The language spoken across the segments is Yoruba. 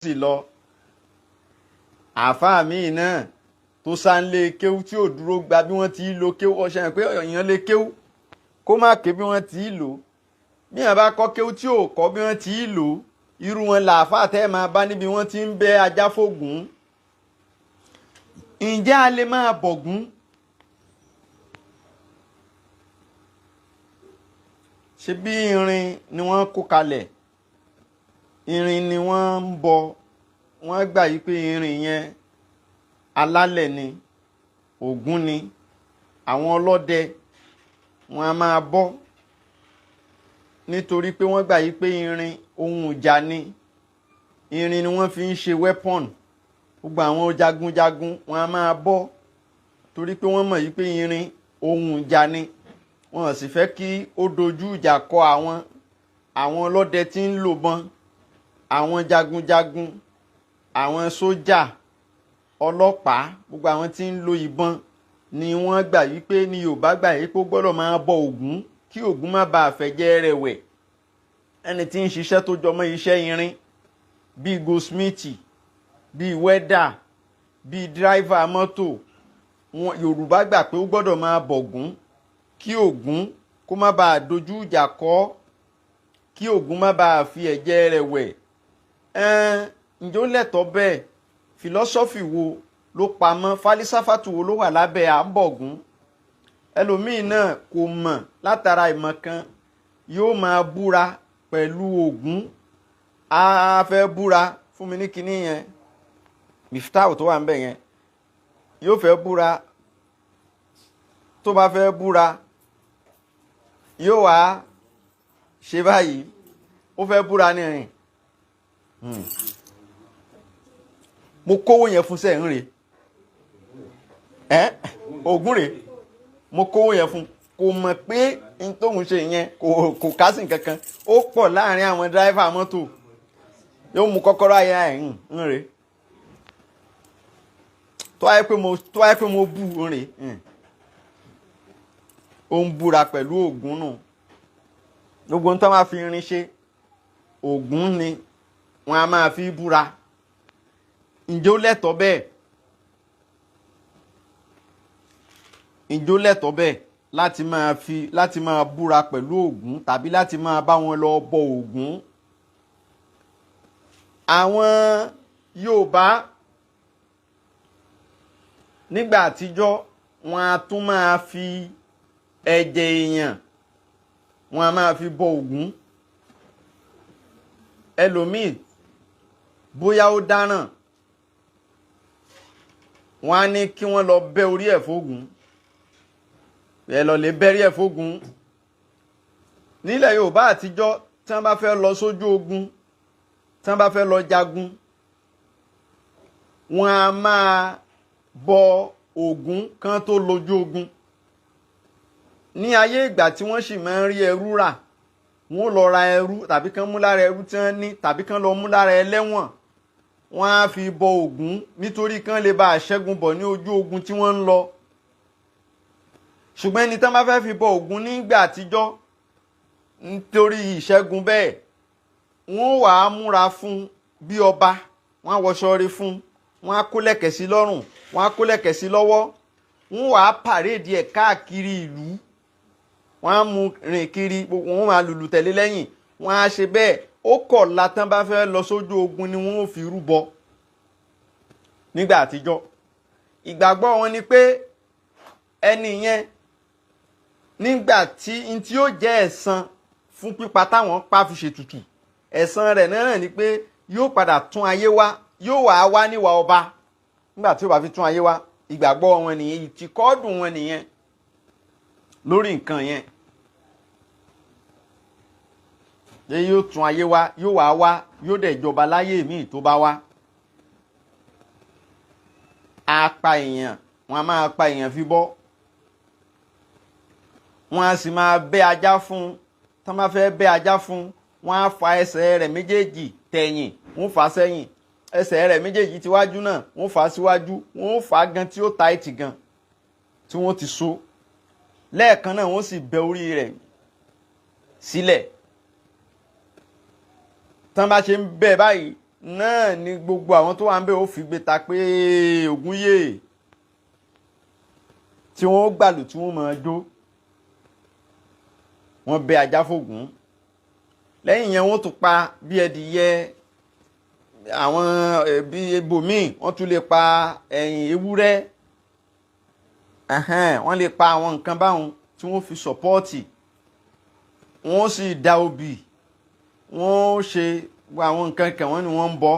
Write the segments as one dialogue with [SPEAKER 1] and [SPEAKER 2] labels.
[SPEAKER 1] Sì lọ àáfàá míì náà tó sáńlé kéwú tí ò dúró gba bí wọ́n ti lo kéwú, ọ̀ṣẹ́ yẹn pé èèyàn lè kéwú kó má ké bí wọ́n ti lò. Bí wọ́n bá kọ́ kéwú tí ò kọ́ bí wọ́n ti lò, irú wọn làáfàá tẹ́ máa bá níbi wọ́n ti ń bẹ́ ajá fògún. Ǹjẹ́ a lè máa bọ̀gún? Ṣé bí irin ni wọ́n kó kalẹ̀, irin ni wọ́n ń bọ, wọ́n gbà yí pé irin yẹn alálẹ̀ ni, Ògún ni. Àwọn ọlọ́dẹ wọn a máa bọ́ nítorí pé wọ́n gbà yí pé irin ohun ìjà ni, irin ni wọ́n fi ń ṣe weapon. Gbogbo àwọn jagunjagun wọn a máa bọ́ torí pé wọ́n mọ̀ yí pé irin ohun ìjà ni. Wọn sì fẹ́ kí ó dojú ìjà kọ àwọn ọlọ́dẹ tí ń lò bọn, àwọn jagunjagun, àwọn sójà, ọlọ́pàá, gbogbo àwọn tí ń lo ìbọn ni wọ́n gbà yí pé, ní Yorùbá gbà yí pé ó gbọ́dọ̀ máa bọ Ògún kí Ògún má bàa fẹ̀jẹ̀ rẹ̀ wẹ̀. Ẹni tí ń ṣiṣẹ́ tó jọmọ́ iṣẹ́ irin bíi goldsmith, bíi wẹ́dà, bíi dírìvà mọ́tò, wọn Yorùbá gbà pé ó gbọ́dọ̀ máa bọ̀gún kí Ògún kó má bàa dojú ìjà kọ, kí Ògún má bàa fi ẹ̀jẹ̀ rẹ̀ wẹ̀. Ǹjẹ́ ó lẹ́tọ̀ọ́ bẹ́ẹ̀? Fìlọ́sọ́fì wo ló pamọ́? Fálísáfàtù wo ló wà lábẹ́ à ń bọ̀gún? Ẹlòmíín náà kò mọ̀, látara ìmọ̀ kan yóò máa búra pẹ̀lú Ògún. A fẹ́ búra fún mi ní kinní yẹn, miftah tó wà ń bẹ̀ yẹn, yóò fẹ́ búra. Tó bá fẹ́ búra, yóò wá ṣe báyìí, ó fẹ́ búra ní rìn. Mo kówó yẹn fún sẹ́yìn rè ẹ́, Ògún rè, mo kówó yẹn fún. Kò mọ̀ pé n tóun ṣe yẹn kò kásìn kankan. Ó pọ̀ láàrin àwọn dráìfà mọ́tò, yóò mú kọ́kọ́rọ́ ayé ẹ̀ ń rè. Tó wáyé pé mo bú ń rè, ó ń búra pẹ̀lú Ògún nù. Gbogbo nǹkan máa fi irin ṣe, Ògún ni wọ́n á máa fi búra. Ǹjẹ́ ó lẹ́tọ̀ọ́ bẹ́ẹ̀? Ǹjẹ́ ó lẹ́tọ̀ọ́ bẹ́ẹ̀ láti máa búra pẹ̀lú Ògún tàbí láti máa bá wọn lọ bọ Ògún? Àwọn Yorùbá nígbà àtijọ́ wọn á tún máa fi ẹ̀jẹ̀ èèyàn, wọn á máa fi bọ Ògún. Ẹlòmíì bóyá ó dáràn, wọn á ní kí wọ́n lọ bẹ́ orí ẹ̀ fógún, ẹ lọ lè bẹ́rí ẹ̀ fógún. Nílẹ̀ Yorùbá àtijọ́, tí wọ́n bá fẹ́ lọ sójú ogun, tí wọ́n bá fẹ́ lọ jagun, wọn á máa bọ Ògún kan tó lójú ogun. Ní ayé ìgbà tí wọ́n sì máa ń rí ẹrú rà, wọ́n lọ ra ẹrú tàbí kán mú lára ẹrú tí wọ́n ní tàbí kán lọ mú lára ẹlẹ́wọ̀n, wọ́n á fi bọ Ògún nítorí kán lè bá àṣẹ́gun bọ̀ ní ojú ogun tí wọ́n ń lọ. Ṣùgbọ́n ẹni tán bá fẹ́ fi bọ Ògún nígbà àtijọ́ nítorí ìṣẹ́gun bẹ́ẹ̀, wọ́n wà á múra fún bí ọba, wọ́n á wọṣọ rí fún, wọ́n á kó lẹ̀kẹ̀ sí lọ́rùn, wọ́n á kó lẹ̀kẹ̀ sí lọ́wọ́, wọ́n wà á pàréèdì ẹ̀ káàkiri ìlú, wọ́n á mú rìn kiri, wọ́n máa lùlù tẹ̀lé lẹ́yìn, wọ́n á ṣe bẹ́ẹ̀. Ó kọ̀ látán bá fẹ́ lọ sójú ogun ni wọ́n ó fi rúbọ nígbà àtijọ́. Ìgbàgbọ́ wọn ni pé ẹni yẹn nígbà tí n tí ó jẹ́ ẹ̀san fún pípa táwọn pa fi ṣètùtù, ẹ̀san rẹ̀ náà ni pé yóò padà tún ayé wá, yóò wá wá níwà ọba nígbà tí ó bá fi tún ayé wá. Ìgbàgbọ́ wọn nìyẹn, ìtìkọ́dùn wọn nìyẹn lórí nǹkan yẹn. Yóò tún ayé wá, yóò wá wá, yóò dẹ̀ jọba láyé míì tó bá wá. A pa èèyàn, wọn a máa pa èèyàn fi bọ́, wọn a sì máa bẹ́ ajá fún. Tán bá fẹ́ bẹ́ ajá fún, wọn á fa ẹsẹ̀ rẹ̀ méjèèjì tẹ̀yìn, wọ́n fà á sẹ́yìn, ẹsẹ̀ rẹ̀ méjèèjì tíwájú náà wọ́n fà á síwájú, wọ́n fà á gan tí ó ta ẹ̀tì gan tí wọ́n ti so lẹ́ẹ̀kan náà, wọ́n sì bẹ́ orí rẹ̀ sílẹ̀. Tán bá ṣe ń bẹ́ báyìí, Náà ni gbogbo àwọn tó wà ń bẹ̀ ó fi gbé ta pé Ògún yè, tí wọ́n gbàlù, tí wọ́n máa jó. Wọ́n bẹ ajá fògún. Lẹ́yìn yẹn, wọ́n tún pa bí ẹdìyẹ, àwọn bí ibòmíì, wọ́n tún lè pa ẹ̀yìn ewúrẹ́, wọ́n lè pa àwọn nǹkan báwọn tí wọ́n fi support. Wọ́n sì da obì, wọ́n ṣe àwọn nǹkan kan, wọ́n ni wọ́n ń bọ.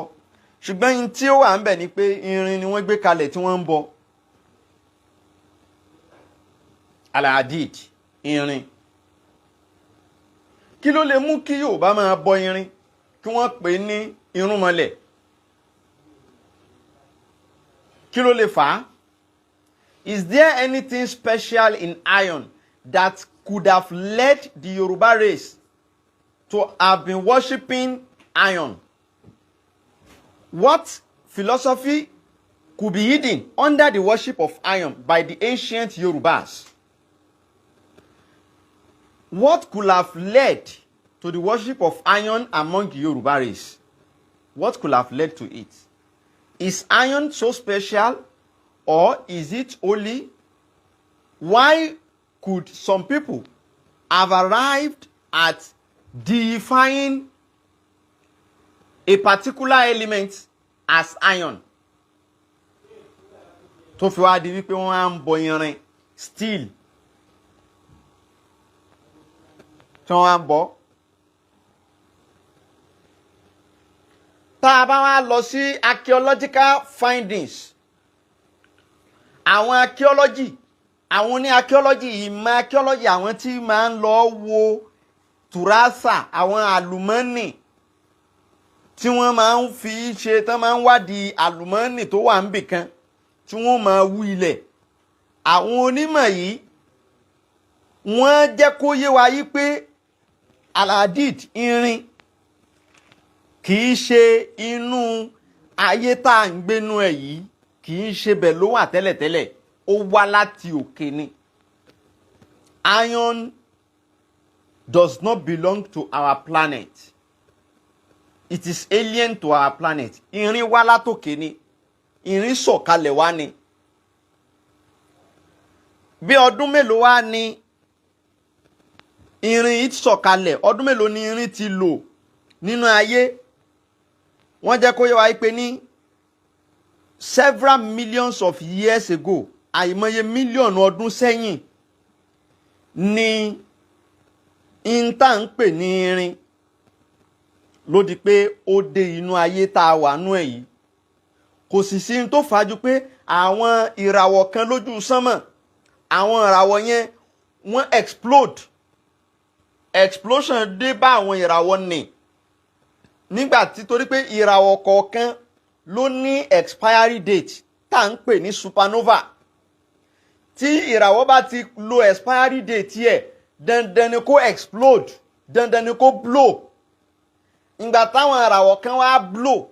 [SPEAKER 1] Ṣùgbọ́n yín tí ó wà ń bẹ̀ ni pé irin ni wọ́n gbé kalẹ̀ tí wọ́n ń bọ, aladid, irin. Kí ló lè mú kí Yorùbá máa bọ irin, kí wọ́n pè é ní irúnmọlẹ̀? Kí ló lè fà á? Is there anything special in iron that could have led the Yoruba race to have been worshipping iron? What philosophy could be hidden under the worship of iron by the ancient Yorubas? What could have led to the worship of iron among the Yoruba race? What could have led to it? Is iron so special or is it holy? Why could some people have arrived at deifying a particular element as iron, tó fi wá di wípé wọ́n á ń bọ irin, steel, tí wọ́n á ń bọ? Tá a bá wá lọ sí archaeological findings, àwọn archaeology, àwọn ní archaeology, ìmọ̀ archaeology, àwọn tí máa ń lọ wo tùrásà, àwọn àlùmọ́nì tí wọ́n máa ń fi ṣe, tán máa ń wádìí àlùmọ́nì tó wà níbì kan, tí wọ́n máa wú ilẹ̀, àwọn onímọ̀ yìí, wọ́n jẹ́ kó yé wa yí pé aladid, irin, kì í ṣe inú ayé tá à ń gbénú ẹ̀ yìí, kì í ṣe bẹ̀ ló wà tẹ́lẹ̀tẹ́lẹ̀. Ó wá láti òkè ni. Iron does not belong to our planet. It is alien to our planet. Irin wá látòkè ni, irin sọ̀kalẹ̀ wá ni. Bí ọdún mélòó wá ni irin yìí sọ̀kalẹ̀? Ọdún mélòó ni irin ti lò nínú ayé? Wọ́n jẹ́ kó yé wa pé ní several millions of years ago, àìmọye mílíọ̀nù ọdún sẹ́yìn, ni ìta ń pè ní irin ló di pé ó dé inú ayé tá a wà nú ẹ̀ yìí. Kò sì sí tó fàájú pé àwọn ìràwọ̀ kan lójú sánmọ̀, àwọn ìràwọ̀ yẹn, wọ́n explode. Explosion dé bá àwọn ìràwọ̀ nì nígbà tí, torí pé ìràwọ̀ kọ̀ọ̀kan ló ní expiry date tá à ń pè ní supernova. Tí ìràwọ̀ bá ti lo expiry date yẹ, dandan ni kó explode, dandan ni kó blow. Ìgbà táwọn ìràwọ̀ kan wá blow,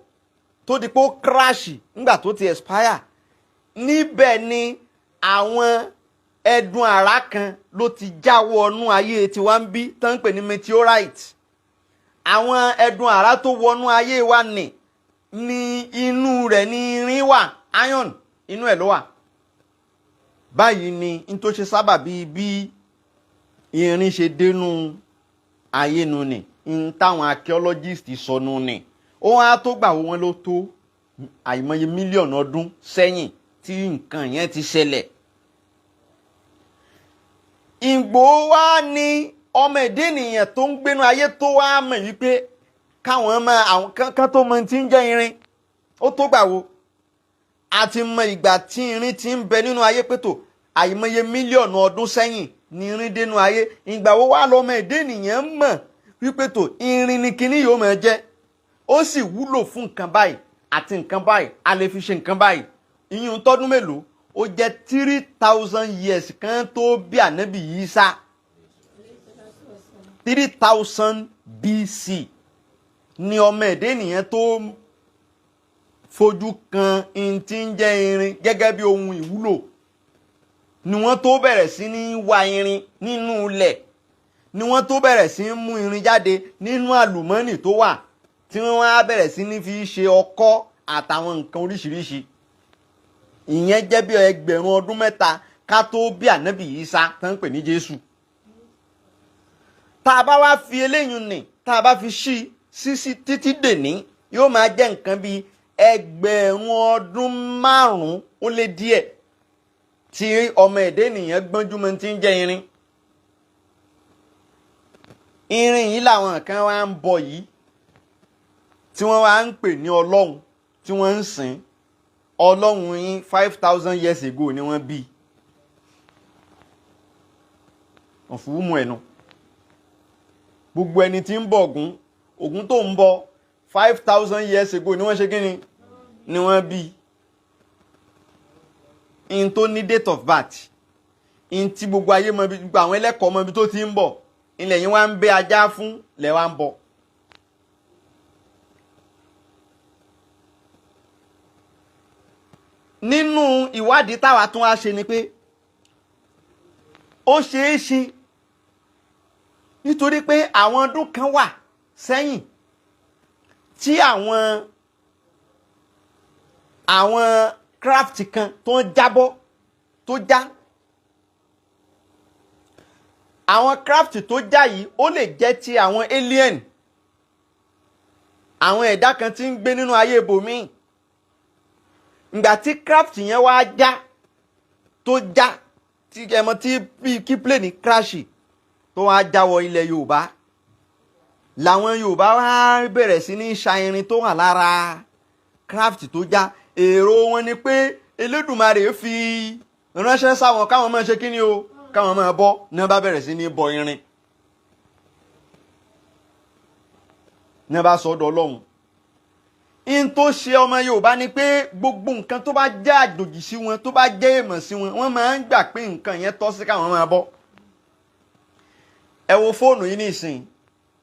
[SPEAKER 1] tó di pé ó crash nígbà tó ti expire, níbẹ̀ ni àwọn ẹdun àrá kan ló ti já wọnú ayé tiwa ń bí, tán ń pè ní meteorite. Àwọn ẹdun àrá tó wọnú ayé wa ní inú rẹ̀ ní irin wà, iron, inú ẹ̀ ló wà. Báyìí ni n tó ṣe sábàbí bí irin ṣe dénú ayé nu ni, n táwọn archaeologist sọnù ni. Ó wá tó gbà wọ́n ló tó àìmọye mílíọ̀nù ọdún sẹ́yìn tí nǹkan yẹn ti ṣẹlẹ̀. Ìgbò wá ní ọmọ èdè ènìyàn tó ń gbénú ayé tó wá mọ̀ wípé káwọn máa àwọn kankan tó mọ tí ń jẹ́ irin, ó tó gbà wo? A ti mọ ìgbà tí irin ti ń bẹ nínú ayé pẹ̀tò, àìmọye mílíọ̀nù ọdún sẹ́yìn ni irin dénú ayé. Ìgbà wo wá lọmọ èdè ènìyàn mọ̀ wípé tó irin ni kinní yóò máa jẹ́, ó sì wúlò fún nǹkan báyìí àti nǹkan báyìí, a lè fi ṣe nǹkan báyìí? Ìyún tọdún mélòó? Ó jẹ́ 3,000 years kan tó bí ànábì Ìsá, 3000 BC ni ọmọ ẹ̀dá ènìyàn tó fojú kan n tí ń jẹ́ irin gẹ́gẹ́ bí ohun ìwúlò, ni wọ́n tó bẹ̀rẹ̀ sí ní wá irin nínú ilẹ̀, ni wọ́n tó bẹ̀rẹ̀ sí ní mú irin jáde nínú àlùmọ́nì tó wà. tí wọ́n á bẹ̀rẹ̀ sí ní fi ṣe ọkọ́ àtàwọn nǹkan oríṣiríṣi. Ìyẹn jẹ́ bí 3000 ká tó bí ànábì Ìsá tán ń pè ní Jésù. Tá a bá wá fi eléyìí nì, tá a bá fi ṣí sísí títí dèní, yóò máa jẹ́ nǹkan bíi 5000 ó lé díẹ̀ tí ọmọ ẹ̀dá ènìyàn gbọ́njú mọ́ ti ń jẹ́ irin. Irin yìí làwọn kan wá ń bọ yìí, tí wọ́n wá ń pè ní Ọlọ́run, tí wọ́n ń sìn. Ọlọ́run yín 5000 years ago ni wọ́n bí. Ọ̀fùwúmù ẹ̀nu. Gbogbo ẹni tí ń bọ Ògún, Ògún tó ń bọ 5000 years ago ni wọ́n ṣe kíni ni wọ́n bí. In tó ní date of birth, in tí gbogbo ayé mọ ibi, gbogbo àwọn ẹlẹ́kọ̀ọ́ mọ ibi tó ti ń bọ̀, ilẹ̀ yín wá ń bẹ ajá fún lẹ̀ wá ń bọ̀. Nínú ìwádìí táwa tún wá ṣe ni pé ó ṣeé ṣe nítorí pé àwọn ọdún kan wà sẹ́yìn tí àwọn craft kan tó ń jábọ́ tó já. Àwọn craft tó já yìí ó lè jẹ́ ti àwọn alien, àwọn ẹ̀dá kan tí ń gbé nínú ayé ibòmíì. Ìgbà tí craft yẹn wá já tó já, tí ẹmọ tí kí plane crash tó wá já wọ ilẹ̀ Yorùbá, làwọn Yorùbá wá bẹ̀rẹ̀ sí ní ṣa irin tó wà lára craft tó já. Èrò wọn ni pé Elédùmarè fi ránṣẹ́ sáwọn káwọn máa ṣe kíni o, káwọn máa bọ́, ní wọ́n bá bẹ̀rẹ̀ sí ní bọ irin, ní wọ́n bá sọ ọ́ dọlọ́hun. In tó ṣe ọmọ Yorùbá ni pé gbogbo nǹkan tó bá jẹ́ àjòjì sí wọn, tó bá jẹ́ èèmọ̀ sí wọn, wọ́n máa ń gbà pé nǹkan yẹn tọ́ sí káwọn máa bọ́. Ẹ wo fóònù yìí nísìn,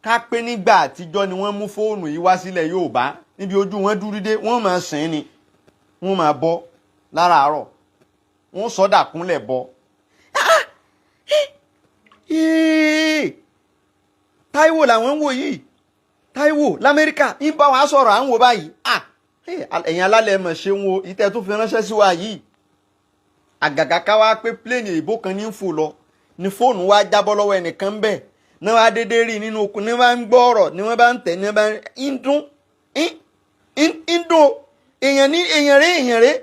[SPEAKER 1] ká pé nígbà àtijọ́ ni wọ́n mú fóònù yìí wá sílẹ̀ Yorùbá, níbi ojú wọn dúró dé, wọ́n máa sìn ni, wọ́n máa bọ́ láràárọ̀, wọ́n sọ́dà kúnlẹ̀ bọ́. Táíwò làwọn ń wò yìí, Táíwò l'Amẹ́ríkà ń bá wa sọ̀rọ̀, à ń wò báyìí. Ẹ̀yin alálẹ̀ mọ̀ ṣe ń wo ìtẹ́ tó fi ránṣẹ́ sí wa yìí. Àgàgà ká wá pé pléènì èbó kan ní ń fò lọ ni fóònù wa jábọ́ lọ́wọ́ ẹnìkan bẹ́ẹ̀ ní wọ́n á dédé rí nínú okùn, ní wọ́n bá ń gbọ́ ọ̀rọ̀, ní wọ́n bá ń tẹ̀, ní wọ́n bá ń dún ń dún èèyàn ní èèyàn rẹ̀ èèyàn rẹ̀.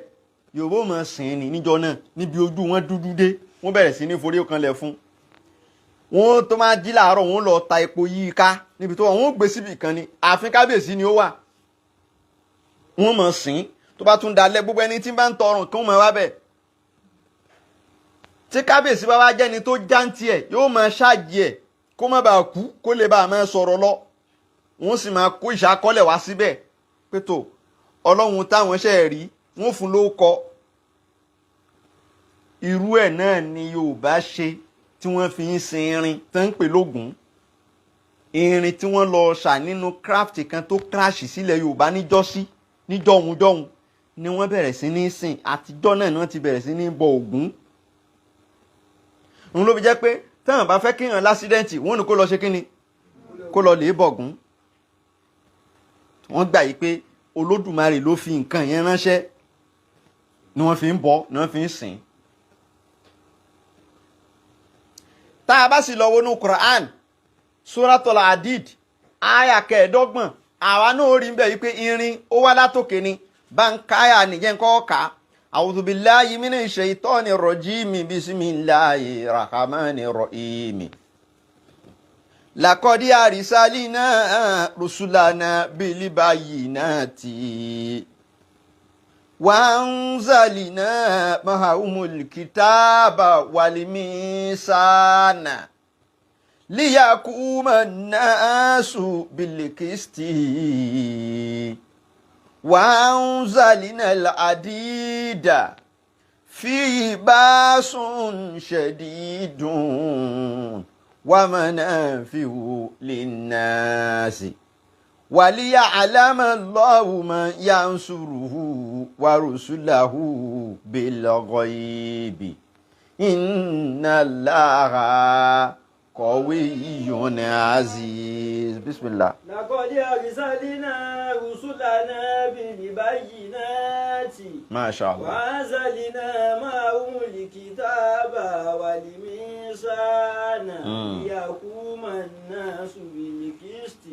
[SPEAKER 1] Yorùbá ò mọ̀ sìn ní níjọ náà níbi ojú wọn dúdú dé, wọ́n bẹ̀rẹ̀ sí ní forí kanlẹ̀ fún. Wọ́n tó máa jí láàárọ̀, wọ́n lọ ta epo yí ká níbi tó wà, wọ́n gbé síbi kan ni ààfin kábíyèsí ni ó wà. Wọ́n mọ̀ sìn tó bá tún dalẹ̀, gbogbo ẹni tí bá ń tọrùn kí wọ́n máa wá bẹ̀. Tí kábíyèsí bá wá jẹ́ni tó jáǹtì ẹ̀, yóò máa ṣáàjì ẹ̀ kó má bàa kú, kó lè bàa máa sọ̀rọ̀ lọ. Wọ́n sì máa kó ìṣàkọọ́lẹ̀ wá síbẹ̀ pé tó Ọlọ́run táwọn ṣe rí, wọ́n fún lórúkọ. Irú ẹ̀ náà ni Yorùbá ṣe tí wọ́n fi ń sin irin tó ń pè lógún. Irin tí wọ́n lọ ṣà nínú craft kan tó crash sílẹ̀ Yorùbá níjọ́sí níjọ́hun-jọ́hun ni wọ́n bẹ̀rẹ̀ sí ní sìn. Àtijọ́ náà ni wọ́n ti bẹ̀rẹ̀ sí ní bọ Ògún. Òun ló fi jẹ́ pé táwọn bá fẹ́ kíyàn lásídẹ́ǹtì, wọ́n ní kó lọ ṣe kíni, kó lọ lè bọ̀gún. Wọ́n gbà yí pé Olódùmarè ló fi nǹkan yẹn ránṣẹ́ ni wọ́n fi ń bọ, ni wọ́n fi ń sìn. Tá a bá sì lọ wọnú Quran, Suratul Hadid, aya 25, àwa náà rí bẹ́ẹ̀ wípé irin ó wá látòkè ni. Báńkáyà nìjẹ́ nǹkan ọ̀ka. A'udhu billahi minash shaitani rajim, bismillahi rahmani rahim. Laqad arsalna rusulana bil bayyinati wa anzalna ma'ahumul kitaba wal mizana liyaquma an-nasu bil qisti wa anzalna al-hadida fihi ba'sun shadidun wa manafi'u lin-nasi waliya'lama Allahu man yansuruhu wa rusulahu bil ghaibi inna Allaha qawiyyun aziz. Bismillah.
[SPEAKER 2] لقد أرسلنا رسلنا بالبينات
[SPEAKER 1] Masha Allah.
[SPEAKER 2] وأنزلنا معهم الكتاب والميزان ليقوم الناس بالقسط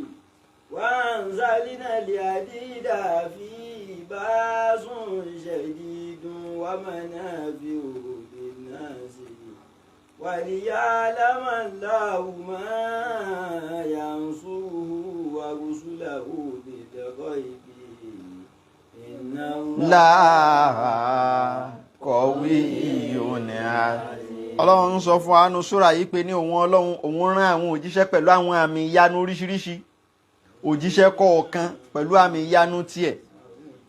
[SPEAKER 2] وأنزلنا الحديد فيه بأس شديد ومنافع للناس وليعلم الله ما ينصره ورسله بالغيب إن الله
[SPEAKER 1] Láà qawiyyun aziz. Ọlọ́run sọ fún anu súra yìí pé ní òun Ọlọ́run òun rán àwọn òjíṣẹ́ pẹ̀lú àwọn àmì ìyanu oríṣiríṣi, òjíṣẹ́ kọ̀ọ̀kan pẹ̀lú àmì ìyanu tiẹ̀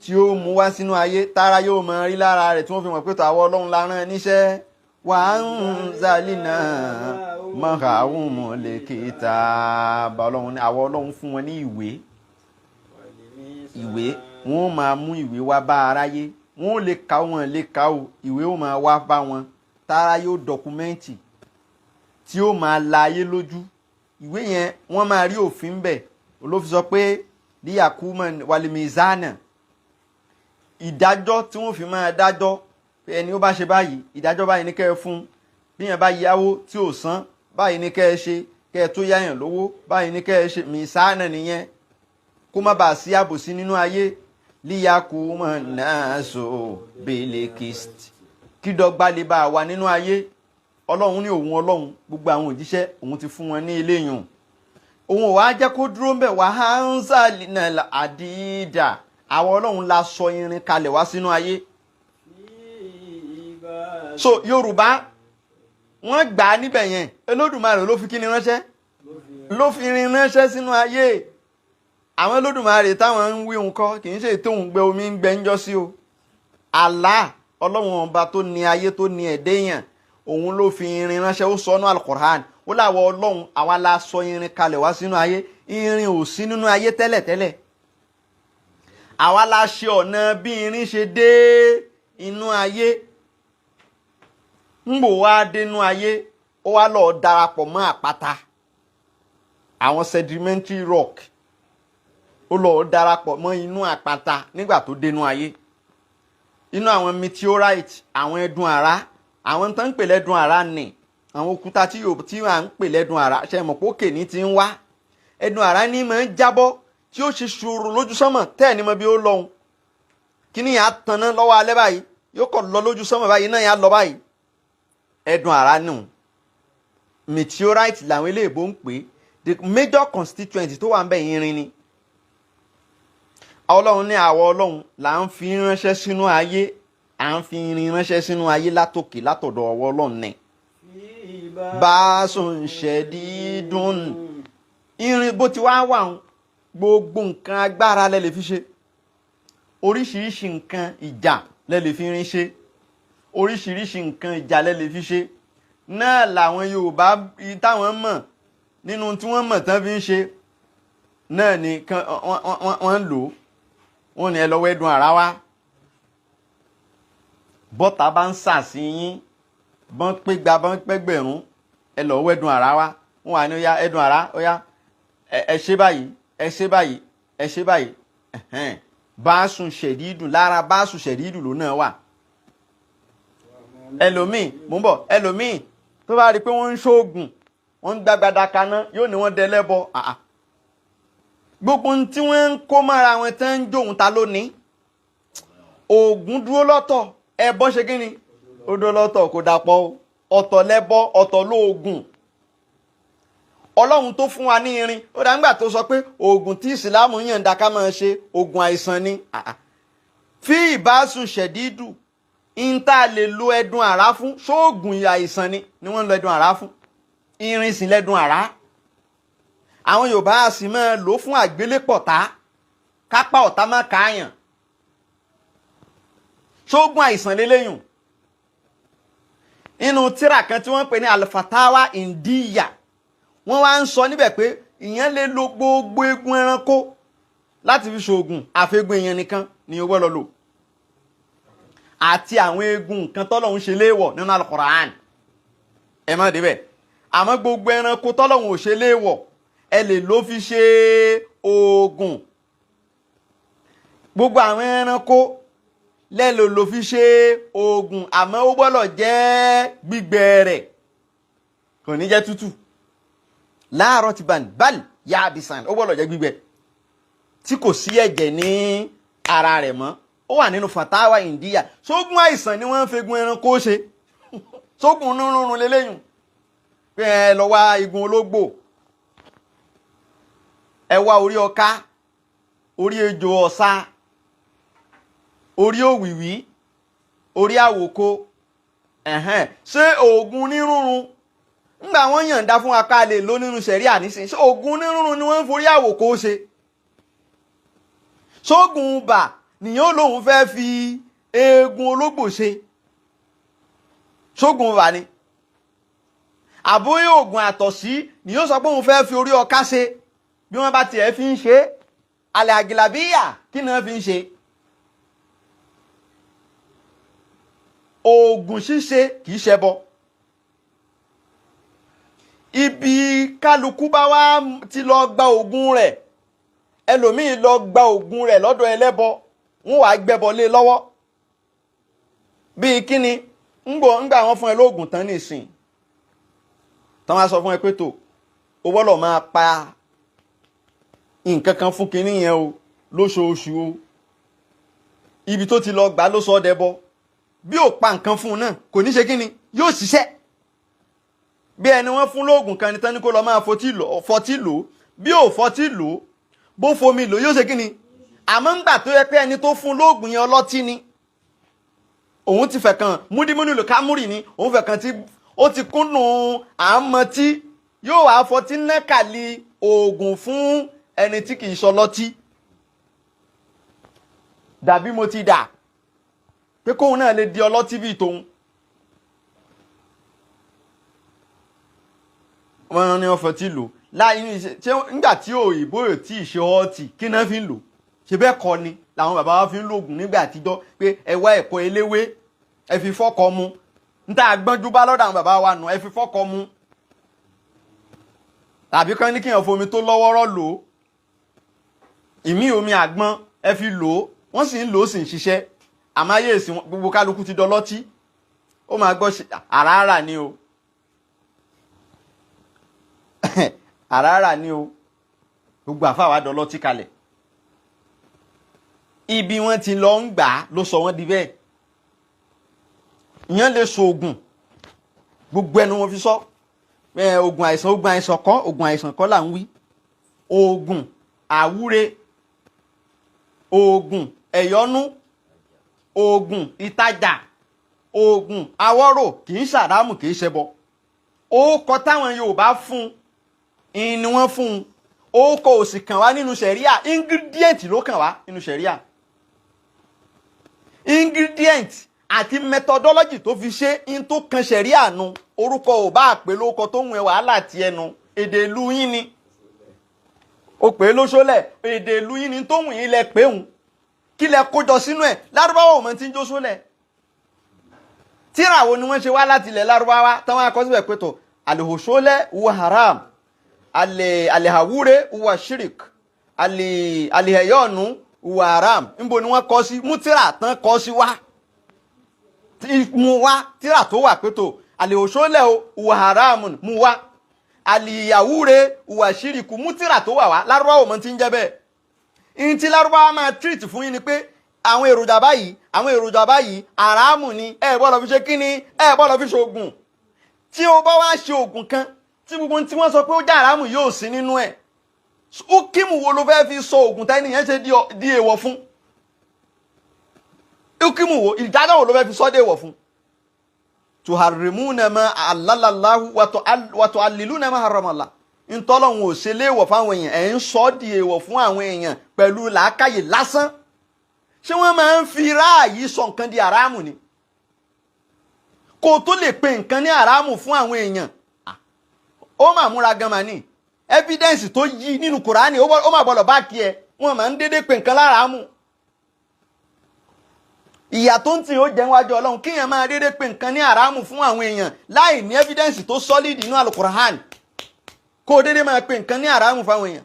[SPEAKER 1] tí ó mú wá sínú ayé tára yóò mọ rí lára rẹ̀ tí wọ́n fi mọ̀ pé tàwọn Ọlọ́run la rán níṣẹ́. Wa anzalna ma'ahumul kitaba. Ọlọ́run ní àwọn Ọlọ́run fún wọn ní ìwé, ìwé wọn ó máa mú ìwé wá bá aráyé, wọn ò lè ka wọn lè ka o, ìwé ó máa wá bá wọn tára yóò dọkumẹ́ǹtì tí ó máa la ayé lójú. Ìwé yẹn wọ́n máa rí òfin bẹ̀. Olófin sọ pé líyàkúmọ̀ wàlímìzánà, ìdájọ́ tí wọ́n fi máa dájọ́ pé ẹni ó bá ṣe báyìí ìdájọ́ báyìí ní kẹ́ ẹ fún, bí yẹn bá yáwó tí ò san báyìí ní kẹ́ ẹ ṣe, kẹ́ ẹ tó yáyàn lówó báyìí ní kẹ́ ẹ ṣe. Mìsánà nìyẹn, kó má bàa sí àbòsí nínú ayé. Líyàkúmọ̀ náà so bílíkìst, kí dọ́gba lè bá a wà nínú ayé. Ọlọ́run ní òun Ọlọ́run gbogbo àwọn òjíṣẹ́ òun ti fún wọn ní eléyùn, òun ò wá jẹ́ kó dúró ń bẹ̀. Wá hanzalina àdìdà, àwọn Ọlọ́run la sọ irin kalẹ̀ wá sínú ayé. So Yorùbá wọ́n gbà á níbẹ̀ yẹn, Olódùmarè ló fi kíni ránṣẹ́, ló fi irin ránṣẹ́ sínú ayé. Àwọn Olódùmarè táwọn ń wí nǹkan kì í ṣe tóun gbẹ omi ń gbẹ ń jọ sí o. Allah Ọlọ́run ọba tó ní ayé tó ní ẹ̀dẹ́ yẹn, òun ló fi irin ránṣẹ́. Ó sọ ọ́nà Al-Qur'an, ó láwọ Ọlọ́run àwa la sọ irin kalẹ̀ wá sínú ayé. Irin ò sí nínú ayé tẹ́lẹ̀tẹ́lẹ̀, àwa la ṣe ọ̀nà bí irin ṣe dé inú ayé. Ń bò wá dénú ayé, ó wá lọ́ọ́ darapọ̀ mọ́ àpáta, àwọn sedimentary rock, ó lọ́ọ́ darapọ̀ mọ́ inú àpáta nígbà tó dénú ayé. Inú àwọn meteorite, àwọn ẹdun àrá, àwọn tó ń pè lẹ́dun àrá nì, àwọn òkúta tí yóò tí à ń pè lẹ́dun àrá, ṣe mọ̀ pé òkè ní ti ń wá. Ẹdun àrá ní máa ń jábọ́ tí ó ṣe ṣòro lójú sánmọ̀ tẹ́ ẹ̀ ní mọ bí ó lọ́hùn. Kíní yà á tanná lọ́wọ́ alẹ́ báyìí, yóò kọ̀ lọ lójú sánmọ̀ báyìí, náà yà á lọ báyìí. Ẹdun àrá nù, meteorite làwọn eléèbó ń pè. The major constituent tó wà ń bẹ̀ irin ni. Ọlọ́run ní àwọ̀ Ọlọ́run là ń fi ránṣẹ́ sínú ayé, à ń fi irin ránṣẹ́ sínú ayé látòkè látọ̀dọ̀ ọwọ́ Ọlọ́run ní. Báṣùn ṣẹ̀dídùn, irin bó ti wá wà ń gbogbo nǹkan agbára lẹ lè fi ṣe, oríṣiríṣi nǹkan ìjà lẹ lè fi irin ṣe, oríṣiríṣi nǹkan ìjà lẹ lè fi ṣe. Náà làwọn Yorùbá táwọn mọ̀ nínú tí wọ́n mọ̀ tán fi ń ṣe náà ni wọ́n ń lò ó. Wọ́n ní ẹ lọ́wọ́ ẹ̀dùn ara wa, bọ́tà bá ń sà sí yín, bọ́n pé gba bọ́n pẹ́gbẹ̀rún, ẹ lọ́wọ́ ẹ̀dùn ara wa. Wọ́n wà ní ó yá ẹ̀dùn ara, ó yá ẹ ṣe báyìí, ẹ ṣe báyìí, ẹ ṣe báyìí. Báṣùn ṣẹ̀dídùn, lára báṣùn ṣẹ̀dídùn ló náà wà. Ẹlòmíì mò ń bọ̀, ẹlòmíì tó bá rí i pé wọ́n ń ṣoògùn, wọ́n ń gbàgbàdà kaná, yóò ní wọ́n dẹlẹ́bọ. Gbogbo ohun tí wọ́n ń kó mára wọn tán ń jóun ta lónìí. Oògùn dúró lọ́tọ̀, ẹbọ ṣe kí ni? Ó dúró lọ́tọ̀, kò dàpọ̀ o. Ọ̀tọ̀ lẹ́bọ, ọ̀tọ̀ lóògùn. Ọlọ́run tó fún wa ní irin, ó dá nígbà tó sọ pé oògùn tí ìsìláàmù yànda ká máa ṣe oògùn àìsàn ni. Fi ìbásùn ṣẹ̀dídù, ń tá a lè lo ẹdun àrá fún, ṣóògùn àìsàn ni ni wọ́n ń lo ẹdun àrá fún. Irin sì lẹ́dun àrá. Àwọn Yorùbá á sì máa lò fún àgbélépọ̀tá, kápá ọ̀tá má káàyàn. Ṣóògùn àìsàn lélẹ́yùn. Nínú tírà kan tí wọ́n ń pè ní Al-Fatawa Indiya, wọ́n wá ń sọ níbẹ̀ pé ìyẹn lè lo gbogbo eegun ẹranko láti fi ṣoògùn, àfẹ́gun èèyàn nìkan ni ó gbọ́dọ̀ lò, àti àwọn eegun nǹkan tọ́lọ́hún ṣe léèwọ̀ nínú Al-Qur'an. Ẹ má débẹ̀. Àmọ́ gbogbo ẹranko tọ́lọ́hun ò ṣe léèwọ̀, ẹ lè ló fi ṣe oògùn. Gbogbo àwọn ẹranko lẹ́lò ló fi ṣe oògùn, àmọ́ ó gbọ́dọ̀ jẹ́ gbígbẹ rẹ̀, kò ní jẹ́ tútù. Láàárọ̀ ti bàn bal yá abisan, ó gbọ́dọ̀ jẹ́ gbígbẹ tí kò sí ẹ̀jẹ̀ ní ara rẹ̀ mọ́. Ó wà nínú fatawa India. Sógun àìsàn ni wọ́n ń fegun ẹranko ṣe, sógun nírúurú lélẹ́yìn pé ẹ lọ wá igun ológbò, ẹ wá orí ọká, orí ejò ọ̀sà, orí òwìwí, orí àwòko. Ẹ̀hẹ́n, ṣé oògùn nírúurú ńgbà wọ́n yànda fún wa ká lè lò nínú sẹ̀ríà nísìnyí, ṣé oògùn nírúurú ni wọ́n ń forí àwòko ṣe? Sógun bà nìyẹn ó lóun fẹ́ fi eegun ológbò ṣe, sógun bà ni? Àbóyé oògùn àtọ̀sí ni yóò sọ pé òun fẹ́ fi orí ọká ṣe, bí wọ́n bá tiẹ̀ fi ń ṣe alẹ́ àgìlàbíyà, kí ni wọ́n fi ń ṣe? Oògùn ṣíṣe kì í ṣẹbọ. Ibi kálukú bá wá ti lọ gba oògùn rẹ̀, ẹlòmíì lọ gba oògùn rẹ̀ lọ́dọ̀ ẹlẹ́bọ, wọ́n wàá gbẹ́bọ lé lọ́wọ́. Bíi kíni? Ńgbà wọ́n fún ẹ lóògùn tán nísìn, tán wá sọ fún ẹ pé tó o gbọ́dọ̀ máa pa nǹkan kan fún kinní yẹn o lóṣooṣù o. Ibi tó ti lọ gbà ló sọ ọ́ dẹbọ. Bí ò pa nǹkan fún un náà, kò ní ṣe kíni, yóò ṣiṣẹ́. Bí ẹni wọ́n fún lóògùn kan ní tán ní kó lọ máa fọtí lò, bí ò fọtí lò, bó fomi lò, yóò ṣe kíni. Àmọ́ ńgbà tó yẹ pé ẹni tó fún lóògùn yẹn ọlọ́tí ni, òun ti fẹ̀ kan múdímúdí lò kámúrì ni, òun fẹ̀ kan tí ó ti kúnnù àmọ́tí, yóò wá fọtí nákàlí oògùn fún ẹni tí kì í ṣọlọ́tí. Dàbí mo ti dà pé kóun náà lè di ọlọ́tí bíi tòun. Wọ́n ní wọ́n fọtí lò láì ní ṣe nígbà tí òyìnbó ò tí ì ṣe ọtí, kí náà fi ń lò? Ṣe bẹ́ẹ̀ kọ́ ni làwọn bàbá wa fi ń lògùn nígbà àtijọ́, pé ẹ wá ẹ̀kọ́ eléwé, ẹ fi fọ́kọ mu. Níta gbọ́njú bá lọ́dọ̀ àwọn bàbá wa nù, ẹ fi fọ́kọ mu. Tàbí kán ní kí èèyàn fomi tó lọ́wọ́rọ́ lò ó, ìmí omi àgbọn ẹ fi lò ó, wọ́n sì ń lò ó sì ń ṣiṣẹ́. Àmọ́ ayé ìsìn gbogbo kálukú ti dọlọ́tí, ó máa gbọ́ àràárà ni o, àràárà ni o, gbogbo àfa wa dọlọ́tí kalẹ̀. Ibi wọ́n ti lọ ń gbà á ló sọ wọ́n di bẹ́ẹ̀. Ìyẹn lè so oògùn, gbogbo ẹnu wọn fi sọ oògùn àìsàn, oògùn àìsàn kọ́, oògùn àìsàn kọ́ là ń wí. Oògùn àwúre, oògùn ẹ̀yọ́nú, oògùn ìtajà, oògùn awọ́rò, kì í ṣàdámù, kì í ṣẹbọ. Orúkọ táwọn Yorùbá fún un ni wọ́n fún un. Orúkọ ò sì kàn wá nínú ṣẹ̀ríà, ingredient ló kàn wá nínú ṣẹ̀ríà. Ingredient àti methodology tó fi ṣe in tó kan ṣẹ̀ríà nu. Orúkọ ò bá pè lórúkọ tó ń wẹ wàhálà ti ẹnu, èdè ìlú yín ni ó pè é lóṣólẹ̀, èdè ìlú yín ni tó wù yín lẹ pé òun kí lẹ kójọ sínú ẹ̀. Lárúbáwá ò mọ tí ń jó sólẹ̀. Tíra wo ni wọ́n ṣe wá láti ilẹ̀ lárúbáwá táwọn akọ́síbẹ̀ pé tó àlèhòṣólẹ̀ wà haram, àlèhàwúre wà shirik, àlèhẹ̀yọ́nù wà haram. Níbo ni wọ́n kọ́ sí? Mú tíra tán kọ́ sí wá, mú wá tíra tó wà pé tó àlèhòṣólẹ̀ wà haram, mú wá àlìyàwúre wà ṣíríkù, mú tíra tó wà wá. Lárúbáwá ò mọ tí ń jẹ́ bẹ́ẹ̀. Ìyìn tí lárúbáwá máa treat fún yín ni pé àwọn èròjà báyìí, àwọn èròjà báyìí àràámù ni, ẹ gbọ́dọ̀ fi ṣe kíni, ẹ gbọ́dọ̀ fi ṣoògùn. Tí o bá wá ṣe oògùn kan tí gbogbo tí wọ́n sọ pé ó jẹ́ àràámù yóò sí nínú ẹ̀, ukimu wo ló fẹ́ fi sọ oògùn tẹ́ni yẹn ṣe di èèwọ̀ fún? Ukimu wo, ìdájọ́ wo ló fẹ́ fi sọ́ dé èèwọ̀ fún? Tuharimuna ma alalalahu watualiluna ma haramala. Ntọ́lọ́hún ò ṣe léèwọ̀ fáwọn èèyàn, ẹ̀ ń sọ di èèwọ̀ fún àwọn èèyàn pẹ̀lú làákàyè lásán. Ṣé wọ́n máa ń fi ráàyè sọ nǹkan di àràmù ni? Kó tó lè pe nǹkan ní àràmù fún àwọn èèyàn, ó máa múra gan mà ní evidence tó yí nínú Kùránì, ó máa gbọ́dọ̀ bá kí ẹ. Wọ́n máa ń dédé pe nǹkan láràámù. Ìyà tó ń tì ó jẹ́ níwájú Ọlọ́run kíyàn máa dédé pé nǹkan ní àràmù fún àwọn èèyàn láì ní evidence tó solid inú Al-Qur'an, kó o dédé máa pé nǹkan ní àràmù fáwọn èèyàn,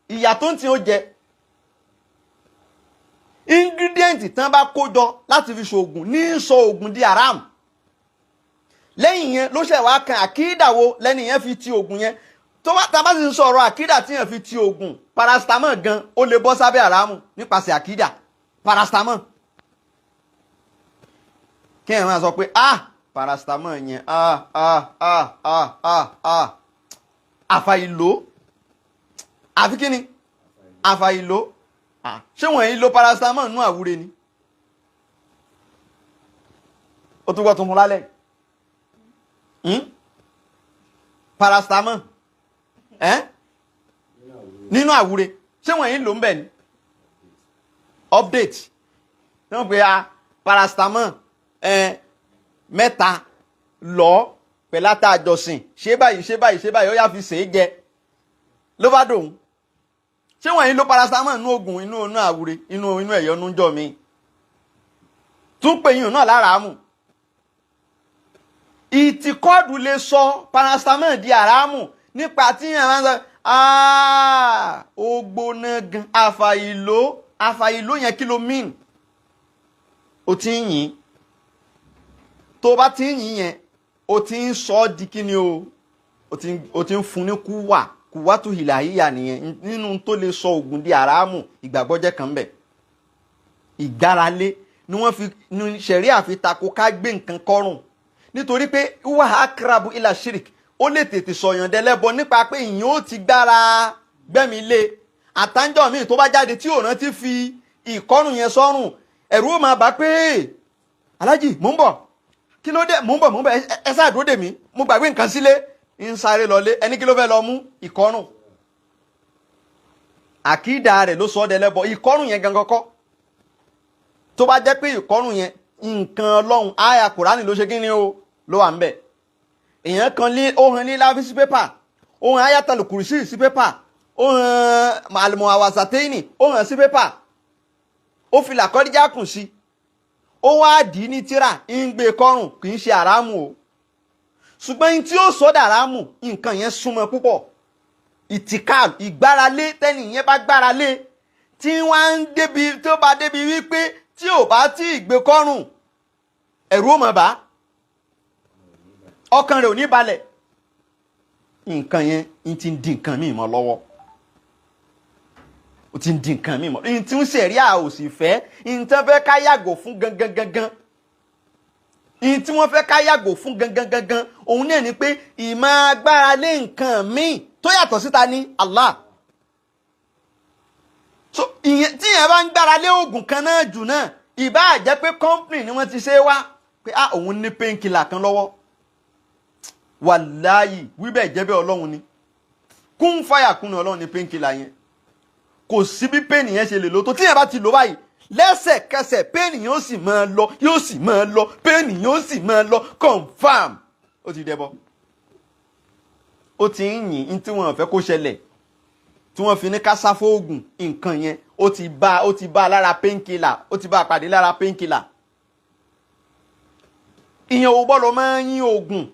[SPEAKER 1] ìyà tó ń tì ó jẹ. Ingredient tán bá kó jọ láti fi ṣoògùn ní sọ oògùn di àràmù. Lẹ́yìn yẹn ló ṣẹ̀ wá kan àkídà wo lẹ́ni yẹn fi ti oògùn yẹn. Tó bá tá a bá sì ń sọ̀rọ̀ àkídà tí yẹn fi ti oògùn, paracetamol gan ó lè bọ́ sábẹ́ àràmù nípasẹ̀ àkídà. Paracetamol, kí ẹ̀ máa sọ pé ah, paracetamol yẹn, ah ah ah ah ah ah, àfàìlò, àfi kíni, àfàìlò. Ah, ṣé wọ́n yìí lo paracetamol nú àwúre ni? Ó tún gbọ́ tuntun lálẹ́. Paracetamol nínú àwúre, ṣé wọ́n yìí lò ń bẹ̀ ni? Update ní wọ́n pe a paracetamol mẹ́ta lọ pẹ̀lú àtàjọsìn, ṣé báyìí, ṣé báyìí, ṣé báyìí, ó yá fi ṣe é jẹ ló bá dòun. Ṣé wọ́n yìí lo paracetamol nínú oògùn inú inú àwúre, inú inú ẹ̀yọ́nú jọ mi tún pè yín náà lára àmù. Ìtìkọ́ọ̀dù lè sọ paracetamol di àràmù nípa tí yẹn máa ń sọ ó gbóná gan, àfàìló. Àfàìló yẹn, kí ló mean? O ti ń yìn. Tó o bá ti ń yìn yẹn, o ti ń sọ ọ́ di kíni o, o ti ń fún ní kúwà kúwà tó hìlà yíyà nìyẹn. Nínú tó lè sọ ògùn di àràmù, ìgbàgbọ́ jẹ́ kan bẹ̀. Ìgbáralé ni wọ́n fi ní ṣẹ̀ríà fi tako ká gbé nǹkan kọ́rùn, nítorí pé wà á karabu ilà shirik, ó lè tètè sọ̀yàn dẹlẹ́bọ nípa pé ìyẹn ó ti gbára gbẹ́mi lé. Àtàǹjọ́ míì tó bá jáde tí ò rántí fi ìkọ́rùn yẹn sọ́rùn, ẹ̀rù ó máa bá pé, "Alájì, mò ń bọ̀, kí ló dé? Mò ń bọ̀, mò ń bọ̀, ẹ sáà dúró dè mí, mo gbàgbé nǹkan sílé." Ń sáré lọlé, ẹni kí ló fẹ́ lọ mú? Ìkọ́rùn. Àkídà rẹ̀ ló sọ ọ́ dẹlẹ́bọ. Ìkọ́rùn yẹn gangan kọ́. Tó bá jẹ́ pé ìkọ́rùn yẹn, nǹkan Ọlọ́run, àyà Kùránì ló ṣe kí ni o, ló wà ń bẹ̀. Èèyàn kan lé, ó hàn ní láfi sí pépà, ó hàn ayatal kùrìsì sí pépà, ó hàn àlùmọ̀ àwàsàtẹ́yìnì, ó hàn sí pépà, ó fi làkọ́díjà kùn sí, ó wá dì í ní tíra, ń gbé kọ́rùn, kì í ṣe àràmù o. Ṣùgbọ́n ní tí ó sọ dàrámù, nǹkan yẹn súnmọ́ púpọ̀. Ìtìká, ìgbáralé, tẹ́nì yẹn bá gbáralé, tí wọ́n ń débi tí ó bá débi wípé tí ò bá tí ì gbé kọ́rùn, ẹ̀rù ó mọ̀ bá, ọkàn rẹ̀ ò ní balẹ̀, nǹkan yẹn ń ti di nǹkan míì mọ́ lọ́wọ́, ó ti ń di nǹkan míì mọ́ ní tí ń ṣẹ̀rí à ò sì fẹ́ ní tí wọ́n fẹ́ ká yàgò fún gangan gangan. Ní tí wọ́n fẹ́ ká yàgò fún gangan gangan, òun náà ni pé ìmọ̀ agbára lé nǹkan míì tó yàtọ̀ síta ní Allah. So ìyẹn tí yẹn bá ń gbára lé oògùn kan náà jù náà, ìbáà jẹ́ pé company ni wọ́n ti ṣe wá pé ah, òun ní painkiller kan lọ́wọ́, wàláyì, wíbẹ̀ jẹ́bẹ̀ Ọlọ́run ni, kún fáyà kún ní Ọlọ́run ní painkiller yẹn. Kò sí bí pain yẹn ṣe lè lò tó, tí yẹn bá ti lò báyìí, lẹ́sẹ̀kẹsẹ̀ pain yẹn ó sì máa lọ, yóò sì máa lọ, pain yẹn ó sì máa lọ. Confam, ó ti dẹbọ, ó ti ń yìn. Ní tí wọ́n fẹ́ kó ṣẹlẹ̀, tí wọ́n fi ní ká sá fóògùn, nǹkan yẹn ó ti bá lára painkiller, ó ti bá pàdé lára painkiller. Ìyẹn ò gbọ́dọ̀ máa yín oògùn,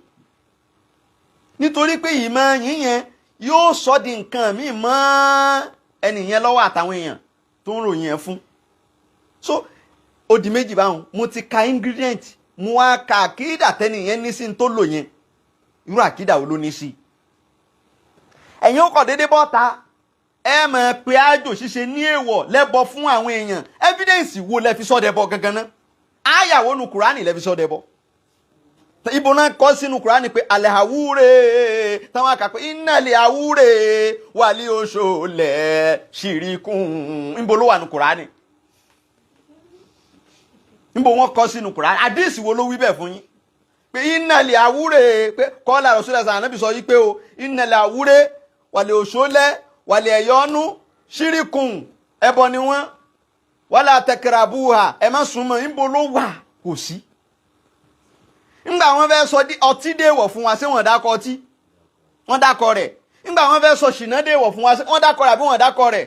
[SPEAKER 1] nítorí pé ìmọ̀ yín yẹn yóò sọ di nǹkan míì mọ́ ẹnì yẹn lọ́wọ́ àtàwọn èèyàn tó ń ròyìn ẹ̀ fún. So ó di méjì báwọn. Mo ti ka ingredient, mo wá ka àkídà tẹ́nì yẹn ní sí tó lò yẹn. Irú àkídà wo ló ní sí? Ẹ̀yin ó kọ̀ déédéé bọ́ta, ẹ mọ̀ pé àjò ṣíṣe ní èèwọ̀ lẹ́bọ fún àwọn èèyàn. Evidence wo lẹ fi sọ́dẹ̀ bọ gangan náà? Àyàwó nu Kùránì lẹ fi sọ́dẹ̀ bọ? Ibo náà kọ́ sínú Kùránì pé alẹ́ àwúre táwọn àkà pé ìnàlẹ̀ àwúre wàlí oṣù lẹ̀ ṣìríkùn? Níbo ló wà ní Kùránì? Níbo wọ́n kọ́ sínú Kùránì? Àdìsí wo ló wí bẹ́ẹ̀ fún yín pé ìnàlẹ̀ àwúre, pé kọ́lá Rasulullah sàn ànábì sọ yí pé o ìnàlẹ̀ àwúre wàlẹ̀ oṣù lẹ̀ wàlẹ̀ ẹ̀yọ́nú ṣìríkùn, ẹbọ ni wọ́n, wàlẹ̀ àtẹkẹràbùhà, ẹ má súnmọ́? Níbo ló wà? Kò sí. Ńgbà wọn fẹ́ sọ ọtí déèwọ̀ fún wa, ṣé wọ́n dákọ ọtí? Wọ́n dákọ rẹ̀. Ńgbà wọn fẹ́ sọ ṣìnà déèwọ̀ fún wa, ṣé wọ́n dákọ rẹ̀ àbí wọ́n dákọ rẹ̀?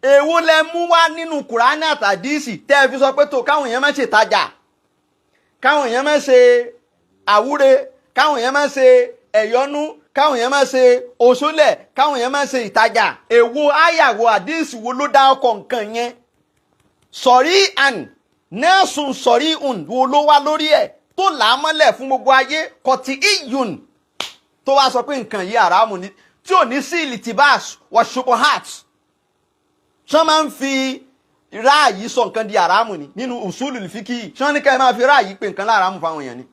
[SPEAKER 1] Èwo lẹ mú wá nínú Kùránì àtàdísì tẹ́ ẹ fi sọ pé tó káwọn èèyàn má ṣe tajà, káwọn èèyàn má ṣe àwúre, káwọn èèyàn má ṣe ẹ̀yọ́nú, káwọn èèyàn má ṣe òṣòlẹ̀, káwọn èèyàn má ṣe ìtajà? Èwo àyàwó àdísì wo ló dá ọkọ̀ nǹkan yẹn? Sọ̀rí àn nẹ́ẹ̀sùn sọ̀rí ùn wo ló wá lórí ẹ̀ tó là á mọ́lẹ̀ fún gbogbo ayé kọ̀tí iyùn tó wá sọ pé nǹkan yìí àràmù ni, tí ò ní sí ìlìtìbáàs wà ṣubuhat? Ṣé wọ́n máa ń fi ráàyè sọ nǹkan di àràmù ni nínú usulul fíkì? Ṣé wọ́n ní ká ẹ máa fi ráàyè pé nǹkan láàràmù fáwọn èèyàn ni?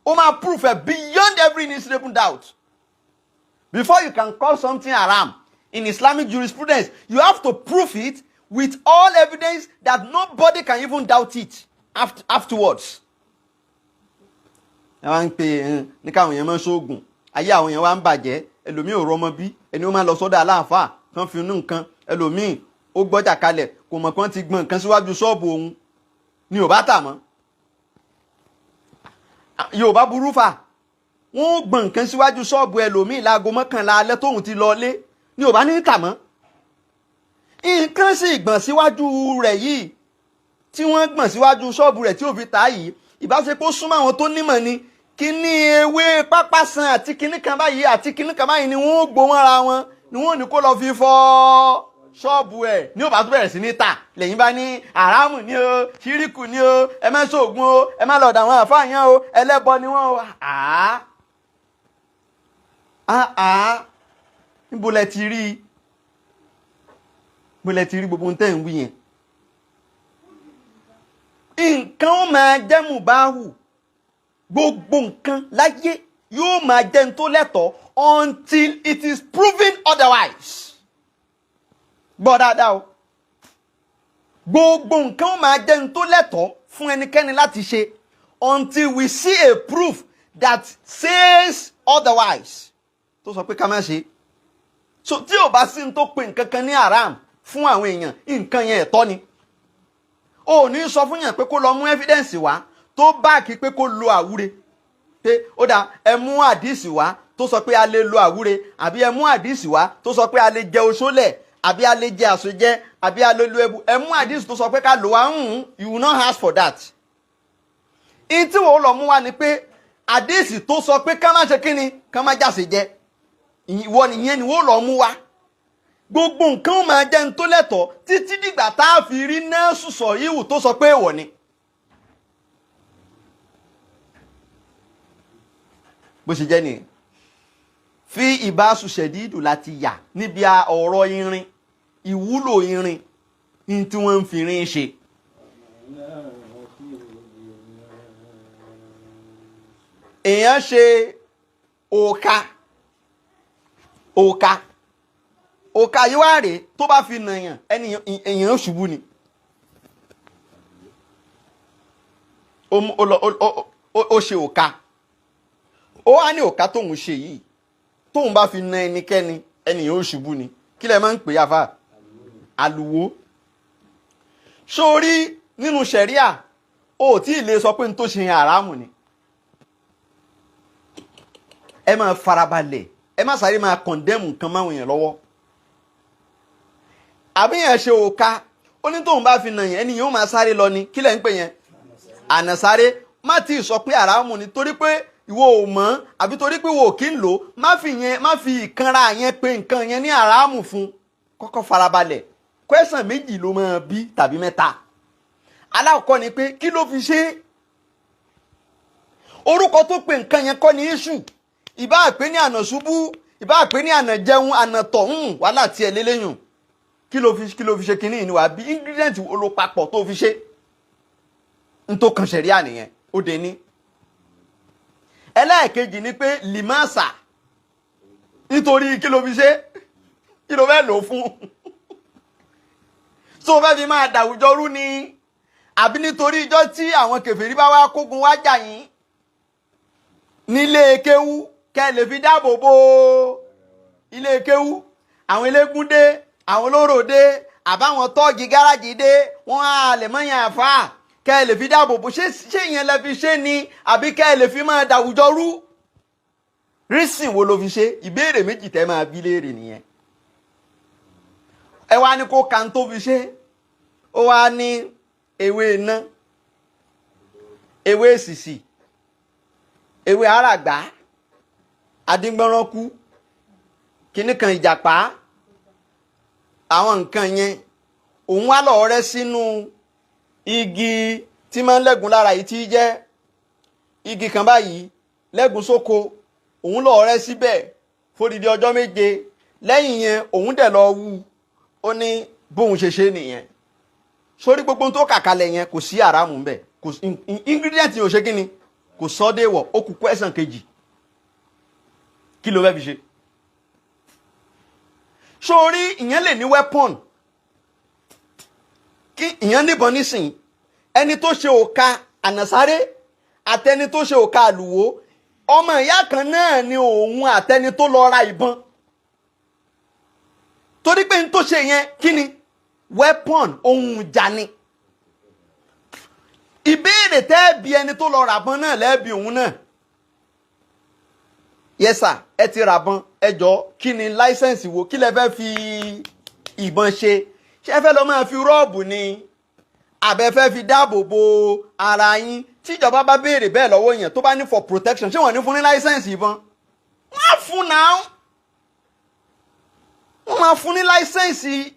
[SPEAKER 1] Ó máa proof ẹ beyond every reasonable doubt. Before you can call something haram in Islamic jurisprudence, you have to prove it with all evidence that nobody can even doubt it afterwards. Ẹ wá ń pè é ní káwọn èèyàn máa ń ṣoògùn, ayé àwọn èèyàn wá ń bàjẹ́. Ẹlòmíì ò rọmọ bí ẹni, ó máa lọ sọ́dọ̀ aláàfáà kan fi inú nǹkan. Ẹlòmíì ó gbọ́jà kalẹ̀, kò mọ̀ kán ti gbọ́n nǹkan síwájú ṣọ́ọ̀bù òun ni ò bá tà mọ́. Yorùbá burú fà, wọ́n ó gbọ́n nǹkan síwájú ṣọ́ọ̀bù ẹlòmíì láago 11 alẹ́ tóun ti lọ lé ni ò bá ní tà mọ́. Nǹkan sì gbọ̀n síwájú rẹ̀ yìí tí wọ́n gbọ̀n síwájú ṣọ́ọ̀bù rẹ̀ tí ò fi tà yìí, ìbáṣepọ̀ súnmọ́ àwọn tó nímọ̀ ni. Kíní ewé pápásán àti kíní kan báyìí àti kíní kan báyìí ni wọ́n ó gbó mọ́ra wọn ni wọ́n ò ní kó lọ fi fọ́ ṣọ́ọ̀bù ẹ̀ ní ò bá tó bẹ̀rẹ̀ sí ní tà. Lẹ́yìn bá ní àràmù ni o, ṣíríkù ni o, ẹ má ṣoògùn o, ẹ má lọ̀dọ̀ àwọn àfáà yẹn o, ẹlẹ́bọ ni wọ́n o. Àá àá, níbo lẹ ti rí? Níbo lẹ ti rí gbogbo ohun tẹ́ ń wí yẹn? Nǹkan ó máa jẹ́ mubahu, gbogbo nǹkan láyé yóò máa jẹ́ n tó lẹ́tọ̀ọ́ until it is proven otherwise. Gbọ́ dáadáa o, gbogbo nǹkan ó máa jẹ́ n tó lẹ́tọ̀ọ́ fún ẹnikẹ́ni láti ṣe until we see a proof that says otherwise, tó sọ pé ká má ṣe. So tí ò bá sí n tó pe nǹkan kan ní haram fún àwọn èèyàn, nǹkan yẹn ẹ̀tọ́ ni. O ò ní sọ fún yàn pé kó lọ mú evidence wá tó back pé kó lo àwúre, pé ó dà, ẹ mú àdìsí wá tó sọ pé a lè lo àwúre, àbí ẹ mú àdìsí wá tó sọ pé a lè jẹ oṣólẹ̀, àbí a lè jẹ àsojẹ, àbí a lè lo ẹbu, ẹ mú àdìsí tó sọ pé ká lò wá. Ń you will not ask for that. In tí wọ́n lọ mú wá ni pé àdìsí tó sọ pé ká má ṣe kíni, ká má jáse jẹ, ìwọ nìyẹn ni wọ́n lọ mú wá. Gbogbo nǹkan ó máa jẹ́ ń tó lẹ́tọ̀ọ́ títí dìgbà tá a fi rí nẹ́ẹ̀sù sọ ìwù tó sọ pé èèwọ̀ ni. Bó ṣe jẹ́ nìyẹn. Fi ìbáṣu ṣẹ̀dídù láti yà níbi ọ̀rọ̀ irin, ìwúlò irin ní tí wọ́n ń fi irin ṣe. Èèyàn ṣe òòka, òòka, òòka yìí wá rèé, tó bá fi nàyàn ẹni èèyàn ó ṣubú ni. Ó mú- ó lọ ó ṣe òòka, ó wá ní òòka tóun ṣe yìí, tóun bá fi na ẹnikẹ́ni, ẹnìyàn ó ṣubú ni. Kí lẹ máa ń pè é àfà? Àlùwò. Sórí nínú ṣẹ̀ríà, o ò tí ì lè sọ pé n tó ṣe yẹn àràmù ni. Ẹ máa farabalẹ̀, ẹ má sáré máa condemn nǹkan máwọn èèyàn lọ́wọ́. Àbí yẹn ṣe òka, ó ní tóun bá fi nà yẹn, ẹni yẹn ó máa sáré lọ ni. Kí lẹ̀ ń pè yẹn? Ànàsáré. Má tí ì sọ pé àràmù ni torí pé ìwọ ò mọ̀, àbí torí pé ìwọ ò kí ń lò. Má fi yẹn, má fi ìkanra yẹn pé nǹkan yẹn ní àràmù fún. Kọ́kọ́ farabalẹ̀. Question méjì ló máa bí tàbí mẹ́ta. Alákọ̀ọ́kọ́ ni pé kí ló fi ṣe é? Orúkọ tó pe nǹkan yẹn kọ́ ni issue. Ìbá pè ní ànà ṣubú, ìbá pè ní ànà jẹun, ànà tọ̀, ń wàhálà tiẹ̀ lélẹ́yìn. Kí ló fi ṣe kínní ni wàá bí? Ingredient wo ló papọ̀ tó fi ṣe? N tó kan ṣẹ̀ríà nìyẹn, ó dé ní. Ẹlẹ́ẹ̀kejì ni pé limasa, nítorí kí ló fi ṣe? Kí ló fẹ́ lò ó fún? Tó fẹ́ fi máa dàwùjọ rú ni, àbí nítorí ijọ́ tí àwọn kèfèrí bá wá kógun wá jà yín nílé kéwú, kẹ́ lè fi dáàbò bo ilé kéwú? Àwọn eléégún dé, àwọn olóró dé, àbáwọn tọ́ọ̀gì gáràjì dé, wọ́n á lè mọ́yàn àfáà, kẹ́ lè fi dáàbò bo. Ṣé ìyẹn lẹ fi ṣe ni, àbí kẹ́ lè fi máa dàwùjọ rú? Rísìn wo ló fi ṣe? Ìbéèrè méjì tẹ́ máa bí léèrè nìyẹn. Ẹ wá ní kó kan tó fi ṣe, ó wá ní ewé iná, ewé èsìsì, ewé àràgbá, adíngbọ́nrọ́kú, kíní kan ìjàpá, àwọn nǹkan yẹn òun wá lọ́ọ́ rẹ́ sínú igi tí máa ń lẹ́gùn lára yìí, tí jẹ́ igi kan báyìí lẹ́gùn sóko. Òun lọ́ọ́ rẹ́ síbẹ̀ fódìdí ọjọ́ 7. Lẹ́yìn yẹn òun dẹ̀ lọ wú. Ó ní bóun ṣe ṣe nìyẹn. Sórí gbogbo tó kàkalẹ̀ yẹn, kò sí àràmù ńbẹ̀, kò sí ingredient yẹn ò ṣe kí ni, kò sọ dé wọ̀. Ó kú question kejì, kí ló fẹ́ fi ṣe? Sórí ìyẹn lè ní weapon, kí ìyẹn níbọn nísìnyí. Ẹni tó ṣe òka ànàsáré àtẹni tó ṣe òka àlùwò, ọmọ ìyá kan náà ni òun àtẹni tó lọ ra ìbọn, torí pé n tó ṣe yẹn kí ni? Weapon, ohun ìjà ni. Ìbéèrè tẹ́ bí ẹni tó lọ ràbọn náà lẹ́bi òun náà. Yes sir, ẹ ti ràbọn, ẹ jọ, kí ni license wo? Kí lẹ fẹ́ fi ìbọn ṣe? Ṣé ẹ fẹ́ lọ máa fi rob ni, àbẹ fẹ́ fi dáàbò bo ara yín? Tíjọba bá béèrè bẹ́ẹ̀ lọ́wọ́ yẹn, tó bá ní for protection, ṣé wọ́n ní fún ní license ìbọn? Wọ́n á fún náà, wọ́n máa fún ní license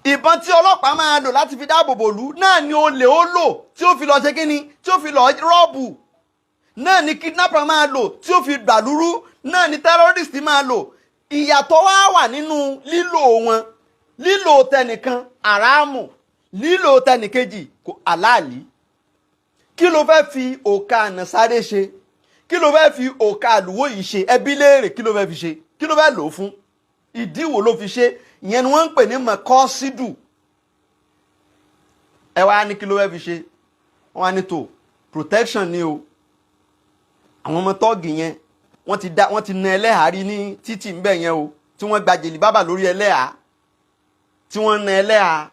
[SPEAKER 1] ìbọn. Tí ọlọ́pàá máa lò láti fi dáàbò bò lú náà ni olè ó lò tí ó fi lọ ṣe kíni, tí ó fi lọ rob, náà ni kidnapper máa lò tí ó fi gbàlúrú, náà ni terrorist máa lò. Ìyàtọ̀ wá wà nínú lílò wọn. Lílò tẹnìkan àràmù, lílò tẹnìkejì kò àláàlí. Kí ló fẹ́ fi òkà ànàsáré ṣe? Kí ló fẹ́ fi òkà àlùwò yìí ṣe? Ẹbí léèrè, kí ló fẹ́ fi ṣe? Kí ló fẹ́ lò ó fún? Ìdí wo ló fi ṣe? Ìyẹn ni wọ́n ń pè ní mọ̀kọ́sídù. Ẹ wá ní kí ló fẹ́ fi ṣe, wọ́n wá ní tó protection ni o. Àwọn ọmọ tọ́ọ̀gì yẹn, wọ́n ti dá, wọ́n ti na ẹlẹ́hàá rí ní títì ńbẹ̀ yẹn o, tí wọ́n gba jèlì bábà lórí ẹlẹ́hàá, tí wọ́n na ẹlẹ́hàá.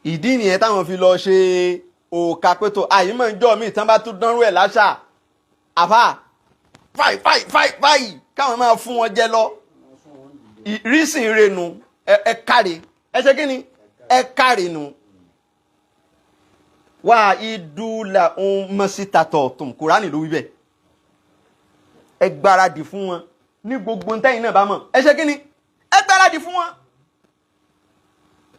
[SPEAKER 1] Ìdí nìyẹn táwọn fi lọ ṣe òòkà pé tó àyìnbó ń jọ míì tán bá tún dánrú ẹ̀ láṣà àfà fáì fáì fáì fáì, káwọn máa fún wọn jẹ lọ rísìn renu. Ẹ káre, ẹ ṣe kí ni, ẹ káre nu wá ìdúlà ń mọ síta tọ̀ọ̀tún. Kùránì ló wí bẹ́ẹ̀. Ẹ gbáradì fún wọn ní gbogbo ntẹ́yìn náà bá mọ̀. Ẹ ṣe kí ni, ẹ gbáradì fún wọn.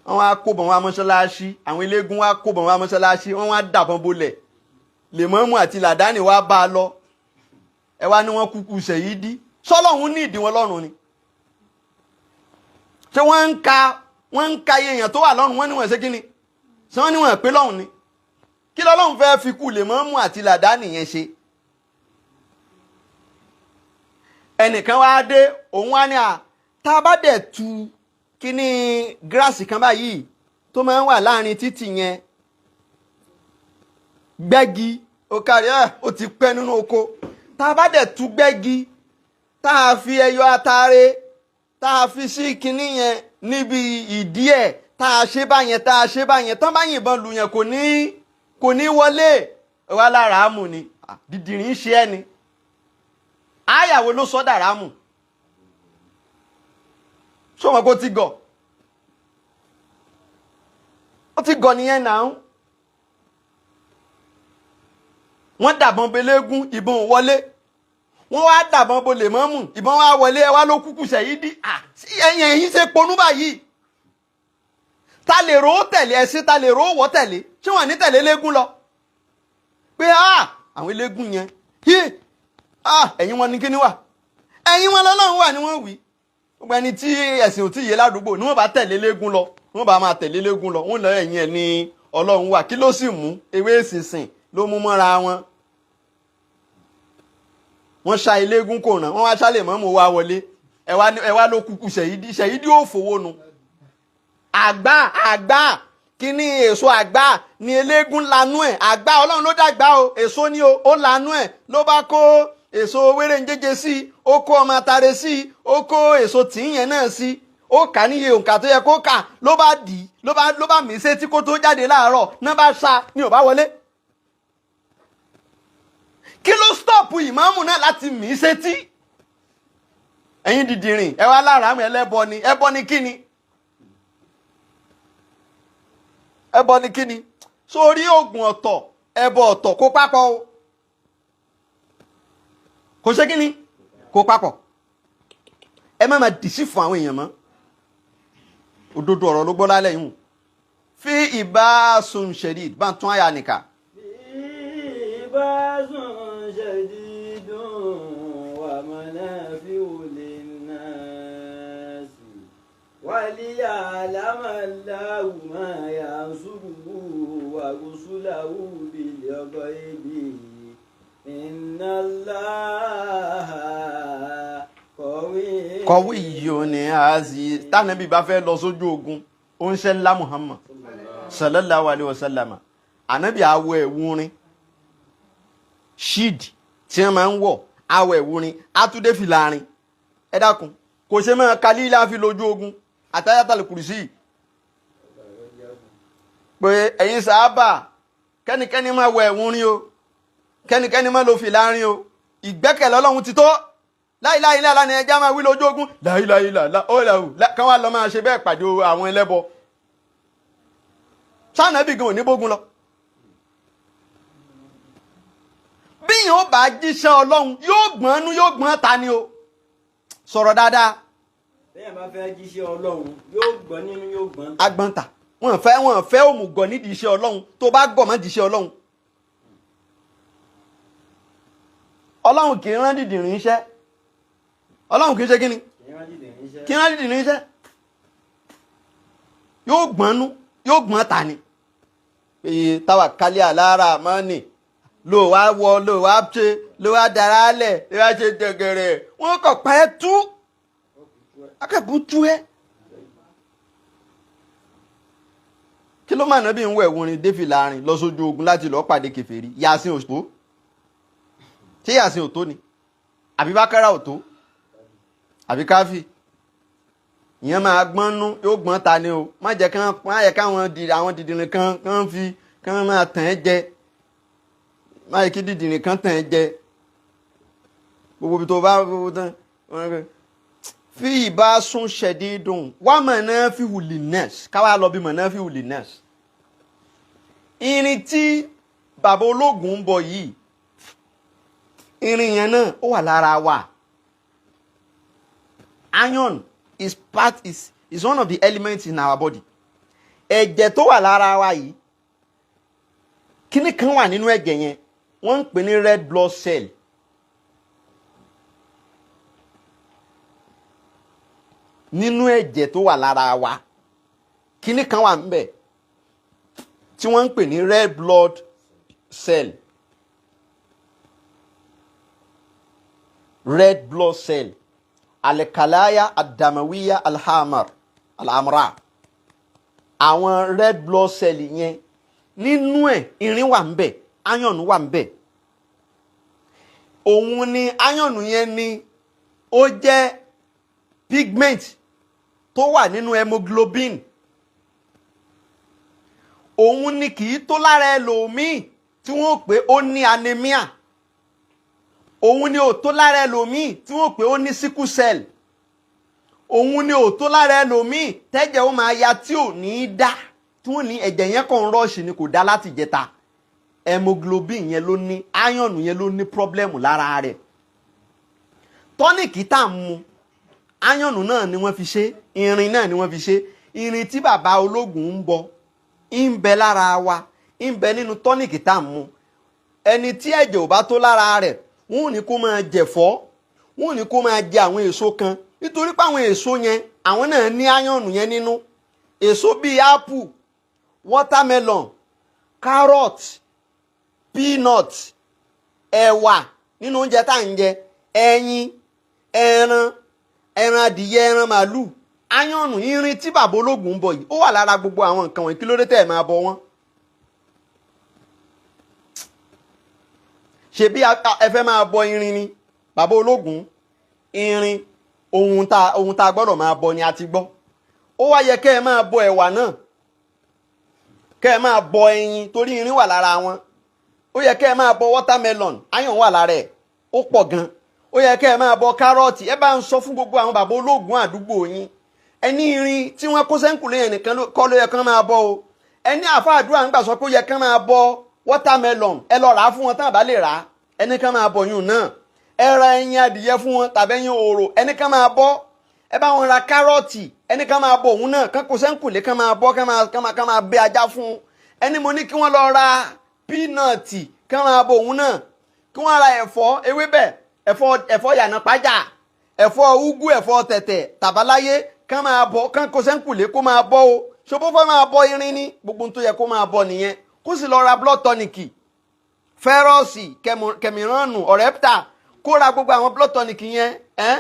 [SPEAKER 1] Wọ́n wá kó bọ̀n wá mọ́ṣáláṣí, àwọn eléégún wá kó bọ̀n wá mọ́ṣáláṣí, wọ́n wá dàbọn bolẹ̀, lèmọ́mù àti làdáni wá bá a lọ. Ẹ wá ní wọ́n kúkú ṣèyídí. Sọlọ́hún ní ìdí wọn lọ́rùn ni? Ṣé wọ́n ń ka iye èèyàn tó wà lọ́rùn? Wọ́n ní wọ́n ṣe kí ni, ṣé wọ́n ní wọ́n pé lọ́rùn ni? Kí lọ́lọ́run fẹ́ fi kú lèmọ́mù àti làdáni yẹn ṣe? Ẹnìkan wá dé, òun wá ní à tá a bá dẹ̀ tu kíní gíráàsì kan báyìí tó máa ń wà láàrin títì yẹn, gbẹ́gi ó kárí ẹ̀, ó ti pẹ́ nínú oko. Tá a bá dẹ̀ tu gbẹ́gi, tá a fi ẹyọ atare, tá a fi sí kinní yẹn níbi ìdí ẹ̀, tá a ṣe báyẹn, tá a ṣe báyẹn, tán bá yìnbọn lù yẹn, kò ní wọlé wá lára àmù ni. Dìdìrín ṣe ẹ́ ni àyàwó ló sọ dàrámù. Ṣé wọn kò ti gọ̀? Ó ti gọ̀ nìyẹn náà. Wọ́n dàbọn belégún, ìbọn ò wọlé. Wọ́n wá dàbọn bolè mọ́mù, ìbọn wá wọlé. Ẹ wá ló kúkú sẹ̀yí dí. Ẹ̀yìn ẹ̀yìn ṣe ponú báyìí. Ta lè rò ó tẹ̀lé ẹṣin? Ta lè rò ó wọ́ tẹ̀lé? Ṣé wọ́n ní tẹ̀lé eléégún lọ pé àwọn eléégún yẹn, ẹ̀yìn wọn ní kíní wà, ẹ̀yìn wọn lọ́lọ́run wà ni wọ́n wí. Gbogbo ẹni tí ẹ̀sìn ò tí yé ládùúgbò ni wọ́n bá tẹ̀lé eléégún lọ, wọ́n bá máa tẹ̀lé eléégún lọ. Wọ́n lọ ẹ̀yìn ẹ̀ ní ọlọ́run wà. Kí ló sì mú ewé ìsìnsìn ló mú mọ́ra wọn? Wọ́n ṣá eléégún kò ràn, wọ́n wá ṣálẹ̀ mọ́ wá wọlé. Ẹ wá ló kúkú ṣèyídí. Ṣèyídí ò fowó nu àgbà àgbà kíní èso àgbà ni eléégún lanú ẹ̀. Àgbà ọlọ́run ló dàgbà o, èso ni o, ó lanú ẹ̀, ló bá kó èso wéré ń jẹjẹ sí i, ó kó ọmọ atare sí i, ó kó èso tìyẹn náà sí i, ó kà níye òǹkà tó yẹ kó kà, ló bá dì í, ló bá mí sétí kó tó jáde láàárọ̀ náà, bá ṣá ni ò bá wọlé. Kí ló stop ìmáàmù náà láti mí sétí? Ẹ̀yin dìdìrìn, ẹ wá lára àwọn ẹlẹ́bọ ni. Ẹbọ ni kíni? Ẹbọ ni kíni? Sórí oògùn ọ̀tọ̀, ẹbọ ọ̀tọ̀, kó papọ̀ o. Kò ṣe kíni? Kó papọ̀. Ẹ má ma dìsí fún àwọn èèyàn mọ́. Òdodo ọ̀rọ̀ ló gbọ́ lálẹ́ yìí. Fi ìbásun ṣẹ̀dí bá ń tún àyà nìkà.
[SPEAKER 2] بأس شديد ومنافع للناس وليعلم الله ما ينصره ورسله بالغيب إن الله قوي
[SPEAKER 1] Kọ̀wé yìí ò ní aziz. Tánàbí bá fẹ́ lọ sójú ogun, ó ń ṣe ńlá Muhammad sallallahu alayhi wa sallam. Ànábì awọ ẹ̀wù rin, ṣíìdì tí wọ́n máa ń wọ̀, awọ ẹ̀wù rin, átúndé fìlà rin. Ẹ dákun, kò ṣe máa kalí láfi lójú ogun àtàyàtàlẹ̀ kùrìsì pé ẹ̀yin sàábà, kẹ́nikẹ́ni máa wọ ẹ̀wù rin o, kẹ́nikẹ́ni máa lo fìlà rin o, ìgbẹ́kẹ̀lé Ọlọ́run ti tó. Láìláìlá ni ẹja máa wí lójú ogun, láìláìlá ọ̀làwù kán wá lọ máa ṣe bẹ́ẹ̀ pàdé àwọn ẹlẹ́bọ. Sànàbì gan ò ní bógun lọ. Bí yóò bá jíṣẹ́ Ọlọ́run, yóò gbọ́n nú, yóò gbọ́n ta ni o. Sọ̀rọ̀ dáadáa.
[SPEAKER 2] Bẹ́ẹ̀ bá fẹ́ jíṣẹ́ Ọlọ́run, yóò gbọ́n nínú, yóò gbọ́n.
[SPEAKER 1] Agbọ́n ta. Wọ́n fẹ́ òmùgọ̀ nídìí iṣẹ́ Ọlọ́run. Tó bá gọ̀, má jíṣẹ́ Ọlọ́run. Ọlọ́run kì í rán dìdìrín iṣẹ́. Ọlọ́run kì í ṣe kíni? Kì í rán dìdìrín iṣẹ́. Yóò gbọ́n nú, yóò gbọ́n ta ni. Èyí táwa kálí àlára mọ́nì ló wá wọ, ló wá ṣe, ló wá dára lẹ̀, ló wá ṣe jẹgẹrẹ. Wọ́n kọ̀ pa ẹ́ tú, akẹ́kọ̀ọ́ tú ẹ́. Kí ló máa nábì ń wẹ̀ wọrin défì láàrin lọ sójú ogun láti lọ́ọ́ pàdé kèfèrí? Yasin òtó, ṣé Yasin òtó ni? Àbí Bákárà òtó? Àbí Káfí? Ìyẹn máa gbọ́n nú, yóò gbọ́n ta ni o. Má jẹ́ kán, má yẹ káwọn àwọn dìdìrín kan kán fi kán máa tàn ẹ́ jẹ. Má yẹ kí dìdìrín kan tàn ẹ́ jẹ. Gbogbo ibi tó bá gbogbo tán fi ìbá sún ṣẹ̀dí dùn wá mọ̀ náà fi wùlì nẹ́ẹ̀sì káwá lọ bí mọ̀ náà fi wùlì nẹ́ẹ̀sì. Irin tí bàbá ológun ń bọ yìí, irin yẹn náà ó wà lára wa. Iron is part is one of the elements in our body. Ẹ̀jẹ̀ tó wà lára wa yìí, kíní kan wà nínú ẹ̀jẹ̀ yẹn, wọ́n ń pè ní red blood cell. Nínú ẹ̀jẹ̀ tó wà lára wa, kíní kan wà ńbẹ̀ tí wọ́n ń pè ní red blood cell. Red blood cell, alikalaya adamawiya alhamar alhamra. Àwọn red blood cell yẹn, nínú ẹ̀ irin wà ńbẹ̀, iron wà ńbẹ̀. Òun ni iron yẹn ni ó jẹ́ pigment tó wà nínú hemoglobin. Òun ni kì í tó lára ẹlòmíì tí wọ́n pè ó ní anemia. Òun ni ò tó lára ẹlòmíì tí wọ́n pè ó ní sickle cell. Òun ni ò tó lára ẹlòmíì tẹ́jẹ̀ ó máa ya tí ò ní í dá, tí wọ́n ní ẹ̀jẹ̀ yẹn kàn ń rọ́ọ̀ṣì ni, kò dá láti jẹta. Hemoglobin yẹn ló ní iron yẹn ló ní problem lára rẹ̀. Tọ́nìkì tá à ń mu, iron náà ni wọ́n fi ṣe, irin náà ni wọ́n fi ṣe. Irin tí bàbá ológun ń bọ ń bẹ lára wa, ń bẹ nínú tọ́nìkì tá à ń mu. Ẹni tí ẹ̀jẹ̀ ò bá tó lára rẹ̀, wọ́n ò ní kó máa jẹ̀fọ́, wọ́n ò ní kó máa jẹ àwọn èso kan, nítorí pé àwọn èso yẹn, àwọn náà ní iron yẹn nínú. Èso bíi apple, watermelon, carrot, peanut, ẹ̀wà nínú oúnjẹ tá à ń jẹ, ẹyin, ẹran, ẹran adìyẹ, ẹran màálù. Iron, irin tí bàbá ológun ń bọ yìí, ó wà lára gbogbo àwọn nǹkan wọ̀nyí. Kí ló dé tẹ́ ẹ̀ máa bọ wọ́n? Ṣebí ẹ fẹ́ máa bọ irin ni bàbá ológun? Irin, ohun tá a gbọ́dọ̀ máa bọ ni a ti gbọ́. Ó wá yẹ kẹ́ ẹ máa bọ ẹ̀wà náà, kẹ́ ẹ máa bọ ẹyin, torí irin wà lára wọn. Ó yẹ kẹ́ ẹ máa bọ watermelon, iron wà lára ẹ̀, ó pọ̀ gan. Ó Ó yẹ kẹ́ ẹ máa bọ kárọ̀tì. Ẹ bá ń sọ fún gbogbo àwọn bàbá ológun àdúgbò yín, ẹni irin tí wọ́n kó sẹ́ńkùlé yẹn nìkan kọ́ ló yẹ kán máa bọ o. Ẹni àfáàdúrà ń gbà sọ pé ó yẹ kán máa bọ watermelon, ẹ lọ rà á fún wọn tán àbá lè rà á, ẹni kán máa bọ yún náà. Ẹ ra ẹyin adìyẹ fún wọn tàbí ẹyin òrò, ẹni kán máa bọ. Ẹ bá wọn ra kárọ̀tì, ẹni kán máa bọ òun náà, kán kó sẹ́ńkùlé, kán máa bọ, kán máa bẹ ajá fún un. Ẹni mo ní kí wọ́n lọ ra peanut, kán máa bọ òun náà, kí wọ́n ra ẹ̀fọ́ ewébẹ̀, ẹ̀fọ́ yànnà pájà, ẹ̀fọ́ úgú, ẹ̀fọ́ tẹ̀tẹ̀ tàbáláyé, kán máa bọ, kán kó sẹ́ńkùlé kó máa bọ o. Ṣòbó fẹ́ máa bọ irin ní gbogbo ohun tó yẹ kó máa bọ nìyẹn. Kó sì lọ ra blood tonic, ferous, kẹmìránù, ọ̀rẹ́pítà, kó ra gbogbo àwọn blood tonic yẹn, ẹ́n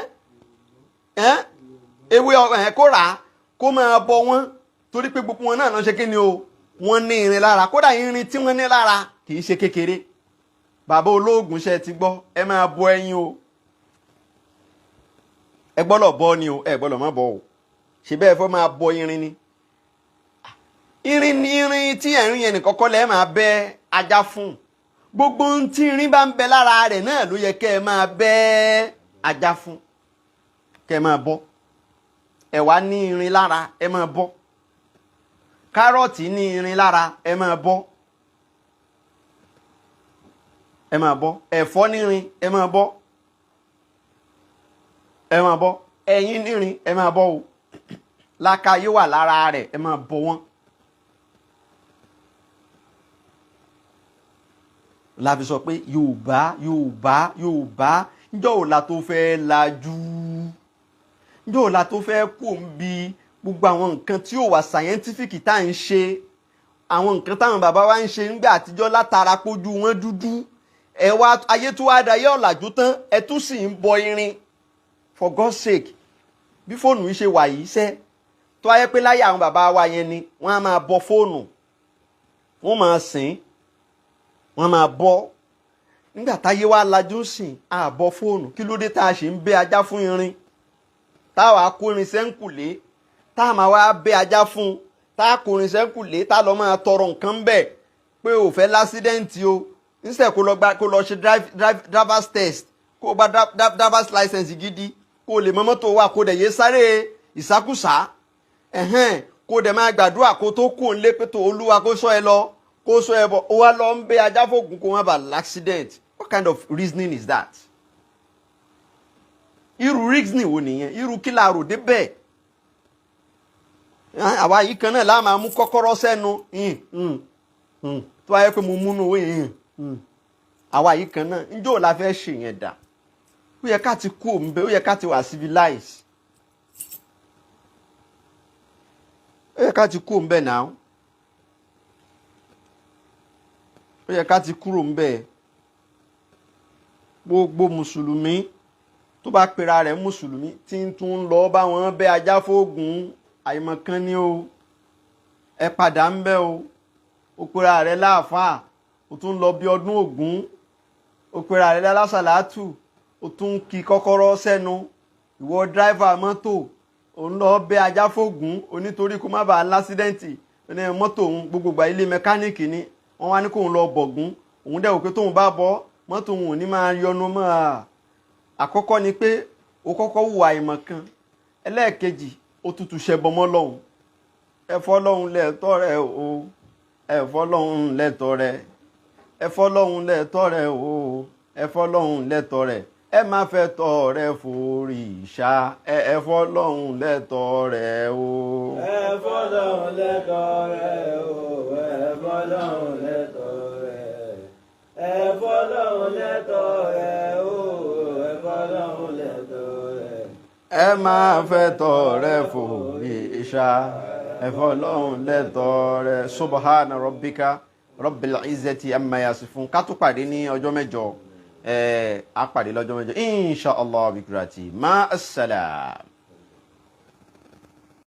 [SPEAKER 1] ẹ́n ewé ẹ̀, kó rà á, kó máa bọ wọ́n, torí pé gbogbo wọn náà lọ ṣe kí ni o, wọ́n ní irin lára. Kódà irin tí wọ́n ní lára kì í ṣe kékeré. Bàbá olóògùn, ṣe ti gbọ́? Ẹ máa bọ ẹyin o. Ẹ gbọ́dọ̀ bọ ni o, ẹ gbọ́dọ̀ má bọ o. Ṣe bẹ́ẹ̀ fẹ́ máa bọ irin ni? Irin ni irin tí ẹ̀rín yẹn nìkan kọ́ lẹ́ máa bẹ́ ajá fún. Gbogbo ohun tí irin bá ń bẹ lára rẹ̀ náà ló yẹ kẹ́ ẹ máa bẹ́ ajá fún, kẹ́ ẹ máa bọ́. Ẹ̀wà ní irin lára, ẹ máa bọ́. Kárọ̀tì ní irin lára, ẹ máa bọ́, ẹ máa bọ́. Ẹ̀fọ́ nírin, ẹ máa bọ́, ẹ máa bọ́. Ẹyin nírin, ẹ máa bọ́ o. Làákàyè wà lára rẹ̀, ẹ máa bọ́ wọ́n. La fi sọ pé Yorùbá, Yorùbá, Yorùbá, njọ́ ò la tó fẹ́ lajú? Njọ́ ò la tó fẹ́ kó ń bi gbogbo àwọn nǹkan tí ó wà scientific tá à ń ṣe, àwọn nǹkan táwọn bàbá wa ń ṣe nígbà àtijọ́ látara pójú wọn dúdú? Ẹ wá ayé tó wá dayé ọ̀làjú tán, ẹ tún sì ń bọ irin. For God's sake, bí fóònù yìí ṣe wà yìí sẹ́, tó wáyé pé láyé àwọn bàbá wa yẹn ni wọ́n á máa bọ fóònù, wọ́n máa sìn, wọ́n máa bọ́. Nígbà táyé wá lajú sìn, á bọ fóònù. Kí ló dé tá a ṣe ń bẹ ajá fún irin, táwa kó irin sẹ́ńkùlé, tá a máa wá bẹ ajá fún, tá a kó irin sẹ́ńkùlé, tá a lọ máa tọrọ nǹkan bẹ̀ pé ò fẹ́ lásídẹ́ǹtì o? Instead kó lọ gba, kó lọ ṣe driver's test, kó gba driver's license gidi, kó lè mọ mọ́tò wà, kó dẹ̀ yé sáré ìsákùsá ẹ̀hẹ́n, kó dẹ̀ máa gbàdúrà kó tó kó ń lé pé tó Olúwa kó sọ ẹ lọ, kó sọ ẹ bọ̀. Ó wá lọ ń bẹ ajá fògùn kó má bàa l'accident. What kind of reasoning is that? Irú reasoning wo nìyẹn? Irú kí la rò débẹ̀? Àwa yìí kan náà la máa mú kọ́kọ́rọ́ sẹ́nu tó wáyé pé mo múnú owó yẹn. Àwa yìí kan náà, njó la fẹ́ ṣe yẹn dà? Ó yẹ ká ti kú òun bẹ́ẹ̀, ó yẹ ká ti wà civilized, ó yẹ ká ti kú òun bẹ́ẹ̀ náà, ó yẹ ká ti kúrò ń bẹ́ẹ̀. Gbogbo mùsùlùmí tó bá pera rẹ̀ mùsùlùmí tí ń tún lọ bá wọn bẹ́ ajá fóògùn, àìmọ̀kan ni o. Ẹ padà ń bẹ́ o. Ó pera rẹ̀ láàfáà, ó tún lọ bí ọdún Ògún. Ó pera rẹ̀ lálásàlátù, ó tún kí kọ́kọ́rọ́ sẹ́nu. Ìwọ dráìvà mọ́tò, ò ń lọ bẹ́ ajá fóògùn onítorí kó má bàa lásídẹ́ǹtì ní mọ́tò òun. Gbogbo ìgbà ilé mẹkáníìkì ni wọ́n wá ní kóun lọ bọ̀gún. Òun dẹ̀ wò pé tóun bá bọ́ mọ́tò òun ò ní máa yọnu mọ́ a. Àkọ́kọ́ ni pé o kọ́kọ́ hùwà àìmọ̀kan. Ẹlẹ́ẹ̀kejì, ó tutù ṣẹbọ mọ́ lọ́hùn. Ẹ fọ́lọ́hun lẹ́tọ́ rẹ o, ẹ fọ́lọ́hun lẹ́tọ́ rẹ, ẹ fọ́lọ́hun lẹ́tọ́ rẹ o, ẹ fọ́lọ́hun lẹ́tọ́ rẹ. Ẹ má fẹ́ tọ́ rẹ forí ṣá, ẹ fọ́lọ́hun lẹ́tọ́ rẹ o.
[SPEAKER 2] Ẹ fọ́lọ́hun lẹ́tọ́ rẹ o, ẹ fọ́lọ́hun lẹ́tọ́ rẹ. Ẹ fọ́lọ́hun lẹ́tọ́ rẹ o, ẹ fọ́lọ́hun lẹ́tọ́ rẹ.
[SPEAKER 1] Ẹ má fẹ́ tọ́ rẹ forí ṣá, ẹ fọ́lọ́hun lẹ́tọ́ rẹ. Subhana rabbika rabbil izzati amma yasifun. Ká tó pàdé ní ọjọ́ mẹ́jọ, á pàdé lọ́jọ́ mẹ́jọ, insha Allah bikurati ma assalam.